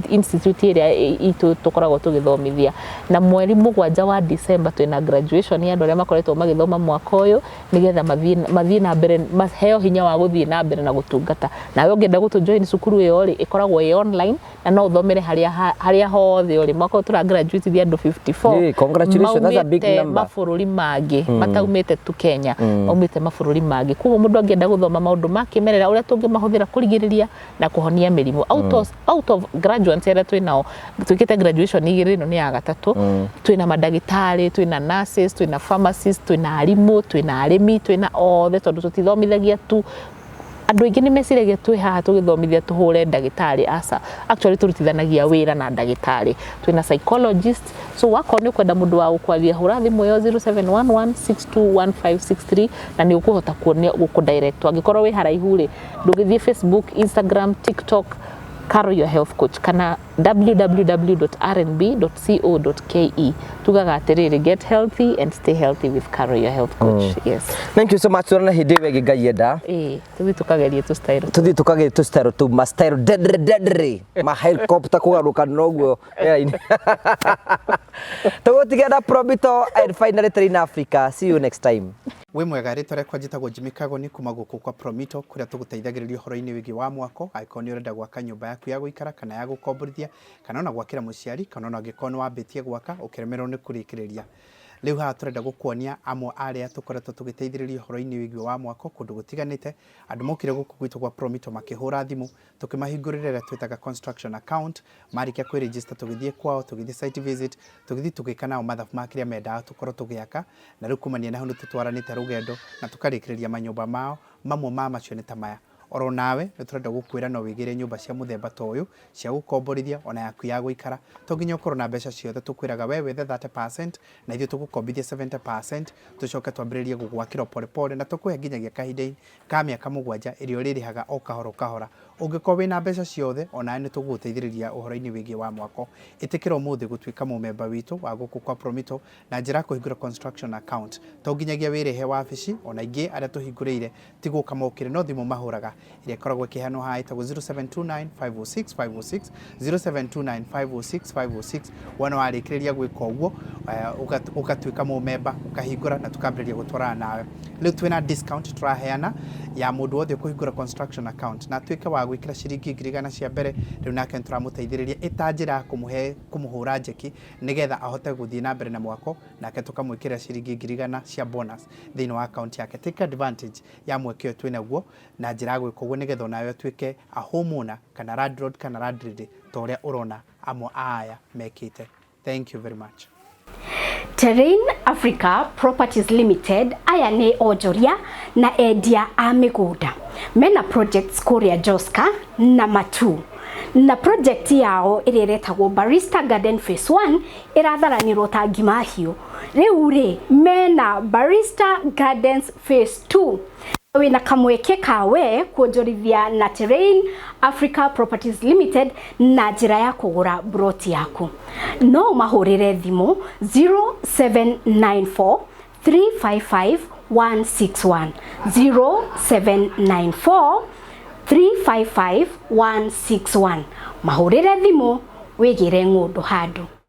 institute ĩrĩa itũ tũkoragwo tũgĩthomithia. Na mweri 7 wa December twĩna graduation ya andũ arĩa makoretwo magĩthoma mwaka ũyũ, nĩgetha mathiĩ na mbere, maheo hinya wa gũthiĩ na mbere na gũtungata. Nawe ũngĩenda gũtũ join cukuru ĩyo rĩ, ĩkoragwo ĩ online na no ũthomere harĩa hothe ũrĩ. Mwaka ũyũ tũra graduate andũ 54. Hey, congratulations, that's a big maumĩte number. Mabũrũri mangĩ, mataumĩte tu Kenya, maumĩte mabũrũri mangĩ. Koguo mũndũ angĩenda gũthoma maũndũ ma kĩmerera, ũrĩa tũngĩmahũthĩra kũrigĩrĩria na kũhonia mĩrimũ, out of graduates arĩa twĩ nao, twĩkĩte graduation igĩrĩ, ĩno nĩ ya gatatũ. Twĩna mandagĩtarĩ, twĩna nurses, twĩna pharmacists, twĩna arimũ, twĩna arĩmi, twĩna othe, tondũ tũtithomithagia tu. Andũ aingĩ nĩ meciragia twĩ haha tũgĩthomithia tũhũre ndagĩtarĩ. Aca, actually tũrutithanagia wĩra na ndagĩtarĩ, twĩna psychologist. So wakorwo nĩ ũkwenda mũndũ wa gũkwaria, hũra thimũ ĩyo 0711621563 na nĩ ũkũhota kuonio gũkũ direct. Angĩkorwo wĩ haraihu rĩ, ndũgĩthiĩ Facebook, Instagram, TikTok, Carol your health coach, kana www.rnb.co.ke. Tugaga atĩrĩrĩ, get healthy and stay healthy with Carol your health coach. Yes. Thank you so much. Tuonane hĩndĩ ĩyo ĩngĩ Ngai enda. Ĩĩ, tũthiĩ tũkagerie tũ style. Tuthiĩ tũkagerie tũ style tu, ma style dedre dedre, ma helicopter kũgarũka noguo rĩera-inĩ. Tũgũtigana na Promito and finally Train Africa. See you next time. Wĩ mwega, rĩtwa rĩakwa njĩtagwo Jimmy Kagoni kuma gũkũ kwa Promito, kũrĩa tũgũteithagĩrĩria ũhoro-inĩ wĩgiĩ wa mwako. Angĩkorwo nĩ ũrenda gwaka nyũmba yaku ya gũikara kana ya gũkomborithia, kana ona gwakĩra mũciari, kana ona angĩkorwo nĩ wambĩtie gwaka ũkĩremererwo nĩ kũrĩkĩrĩria, rĩu haha tũrenda gũkuonia amwe arĩa tũkoretwo tũgĩteithĩrĩria ũhoro-inĩ wĩgiĩ wa mwako kũndũ gũtiganĩte. Andũ mokire gũkũ gwitũ gwa Promito makĩhũra thimũ, tũkĩmahingũrĩra ĩrĩa twĩtaga construction account. Marĩkia kwĩregister, tũgĩthiĩ kwao, tũgĩthiĩ site visit, tũgĩthiĩ tũgĩka nao mathabu ma kĩrĩa mendaga tũkorwo tũgĩaka. Na rĩu kumania na hau nĩ tũtwaranĩte rũgendo na tũkarĩkĩrĩria manyũmba mao. Mamwe ma macio nĩ ta maya. Oro nawe nĩ tũrenda gũkwĩra no wĩgĩre nyũmba cia mũthemba ta ũyũ cia gũkomborithia ona yaku ya gũikara. To nginya ũkorwo na mbeca ciothe, tũkwĩraga we wethe 30% na ithuĩ tũgũkombithia 70%, tũcoke twambĩrĩrie gũgwakĩra pole pole, na tũkũhe nginyagia kahinda ka mĩaka 7 ĩrĩa ũrĩrĩhaga o kahora o kahora. Ũngĩkorwo wĩna mbeca ciothe, onawe nĩ tũgũgũteithĩrĩria ũhoro-inĩ wĩgiĩ wa mwako. Ĩtĩkĩra ũmũthĩ gũtuĩka mũmemba witũ wa gũkũ kwa Promito na njĩra ya kũhingũra construction account. To nginyagia wĩrĩhe wabici, ona ingĩ arĩa tũhingũrĩire ti gũka mokire, no thimũ mahũraga ĩrĩa ĩkoragwo ĩkĩheanwo haha ĩtagwo 0729 506 506, 0729 506 506. Wona warĩkĩrĩria gwĩka ũguo, ũgatuĩka mũmemba, ũkahingũra na tũkambĩrĩria gũtwarana nawe. Rĩu twĩna discount tũraheana ya mũndũ wothe ũkũhingũra construction account na atuĩke wa gwĩkĩra ciringi 100,000 cia mbere. Rĩu nake nĩtũramũteithĩrĩria ĩta njĩra ya kũmũhe kũmũhũra njeki nĩgetha ahote gũthiĩ na mbere na mwako, nake tũkamwĩkĩra ciringi 100,000 cia bonus thĩinĩ wa account yake. Take advantage ya mweke ũyũ twĩnaguo na njĩra ya gwĩka ũguo, nĩgetha onawe ũtuĩke a homeowner kana landlord kana landlady ta ũrĩa ũrona amwe a aya mekĩte. Thank you very much. Terrain Africa Properties Limited, aya nĩ onjoria na endia a mĩgũnda. Mena projects kũrĩa Joska na Matu, na project yao ĩrĩa ĩretagwo Barista Garden Phase 1 ĩratharanĩrwo ta ngima hiũ. Rĩu rĩ, mena Barista Gardens Phase 2. Wĩna kamweke kawe kuonjorithia na Terrain Africa Properties Limited na njĩra ya kũgũra broti yaku. No mahũrĩre thimũ 0794 355 161, 0794 355 161. Mahũrĩre thimũ. Wĩgĩre ng'ũndũ handũ.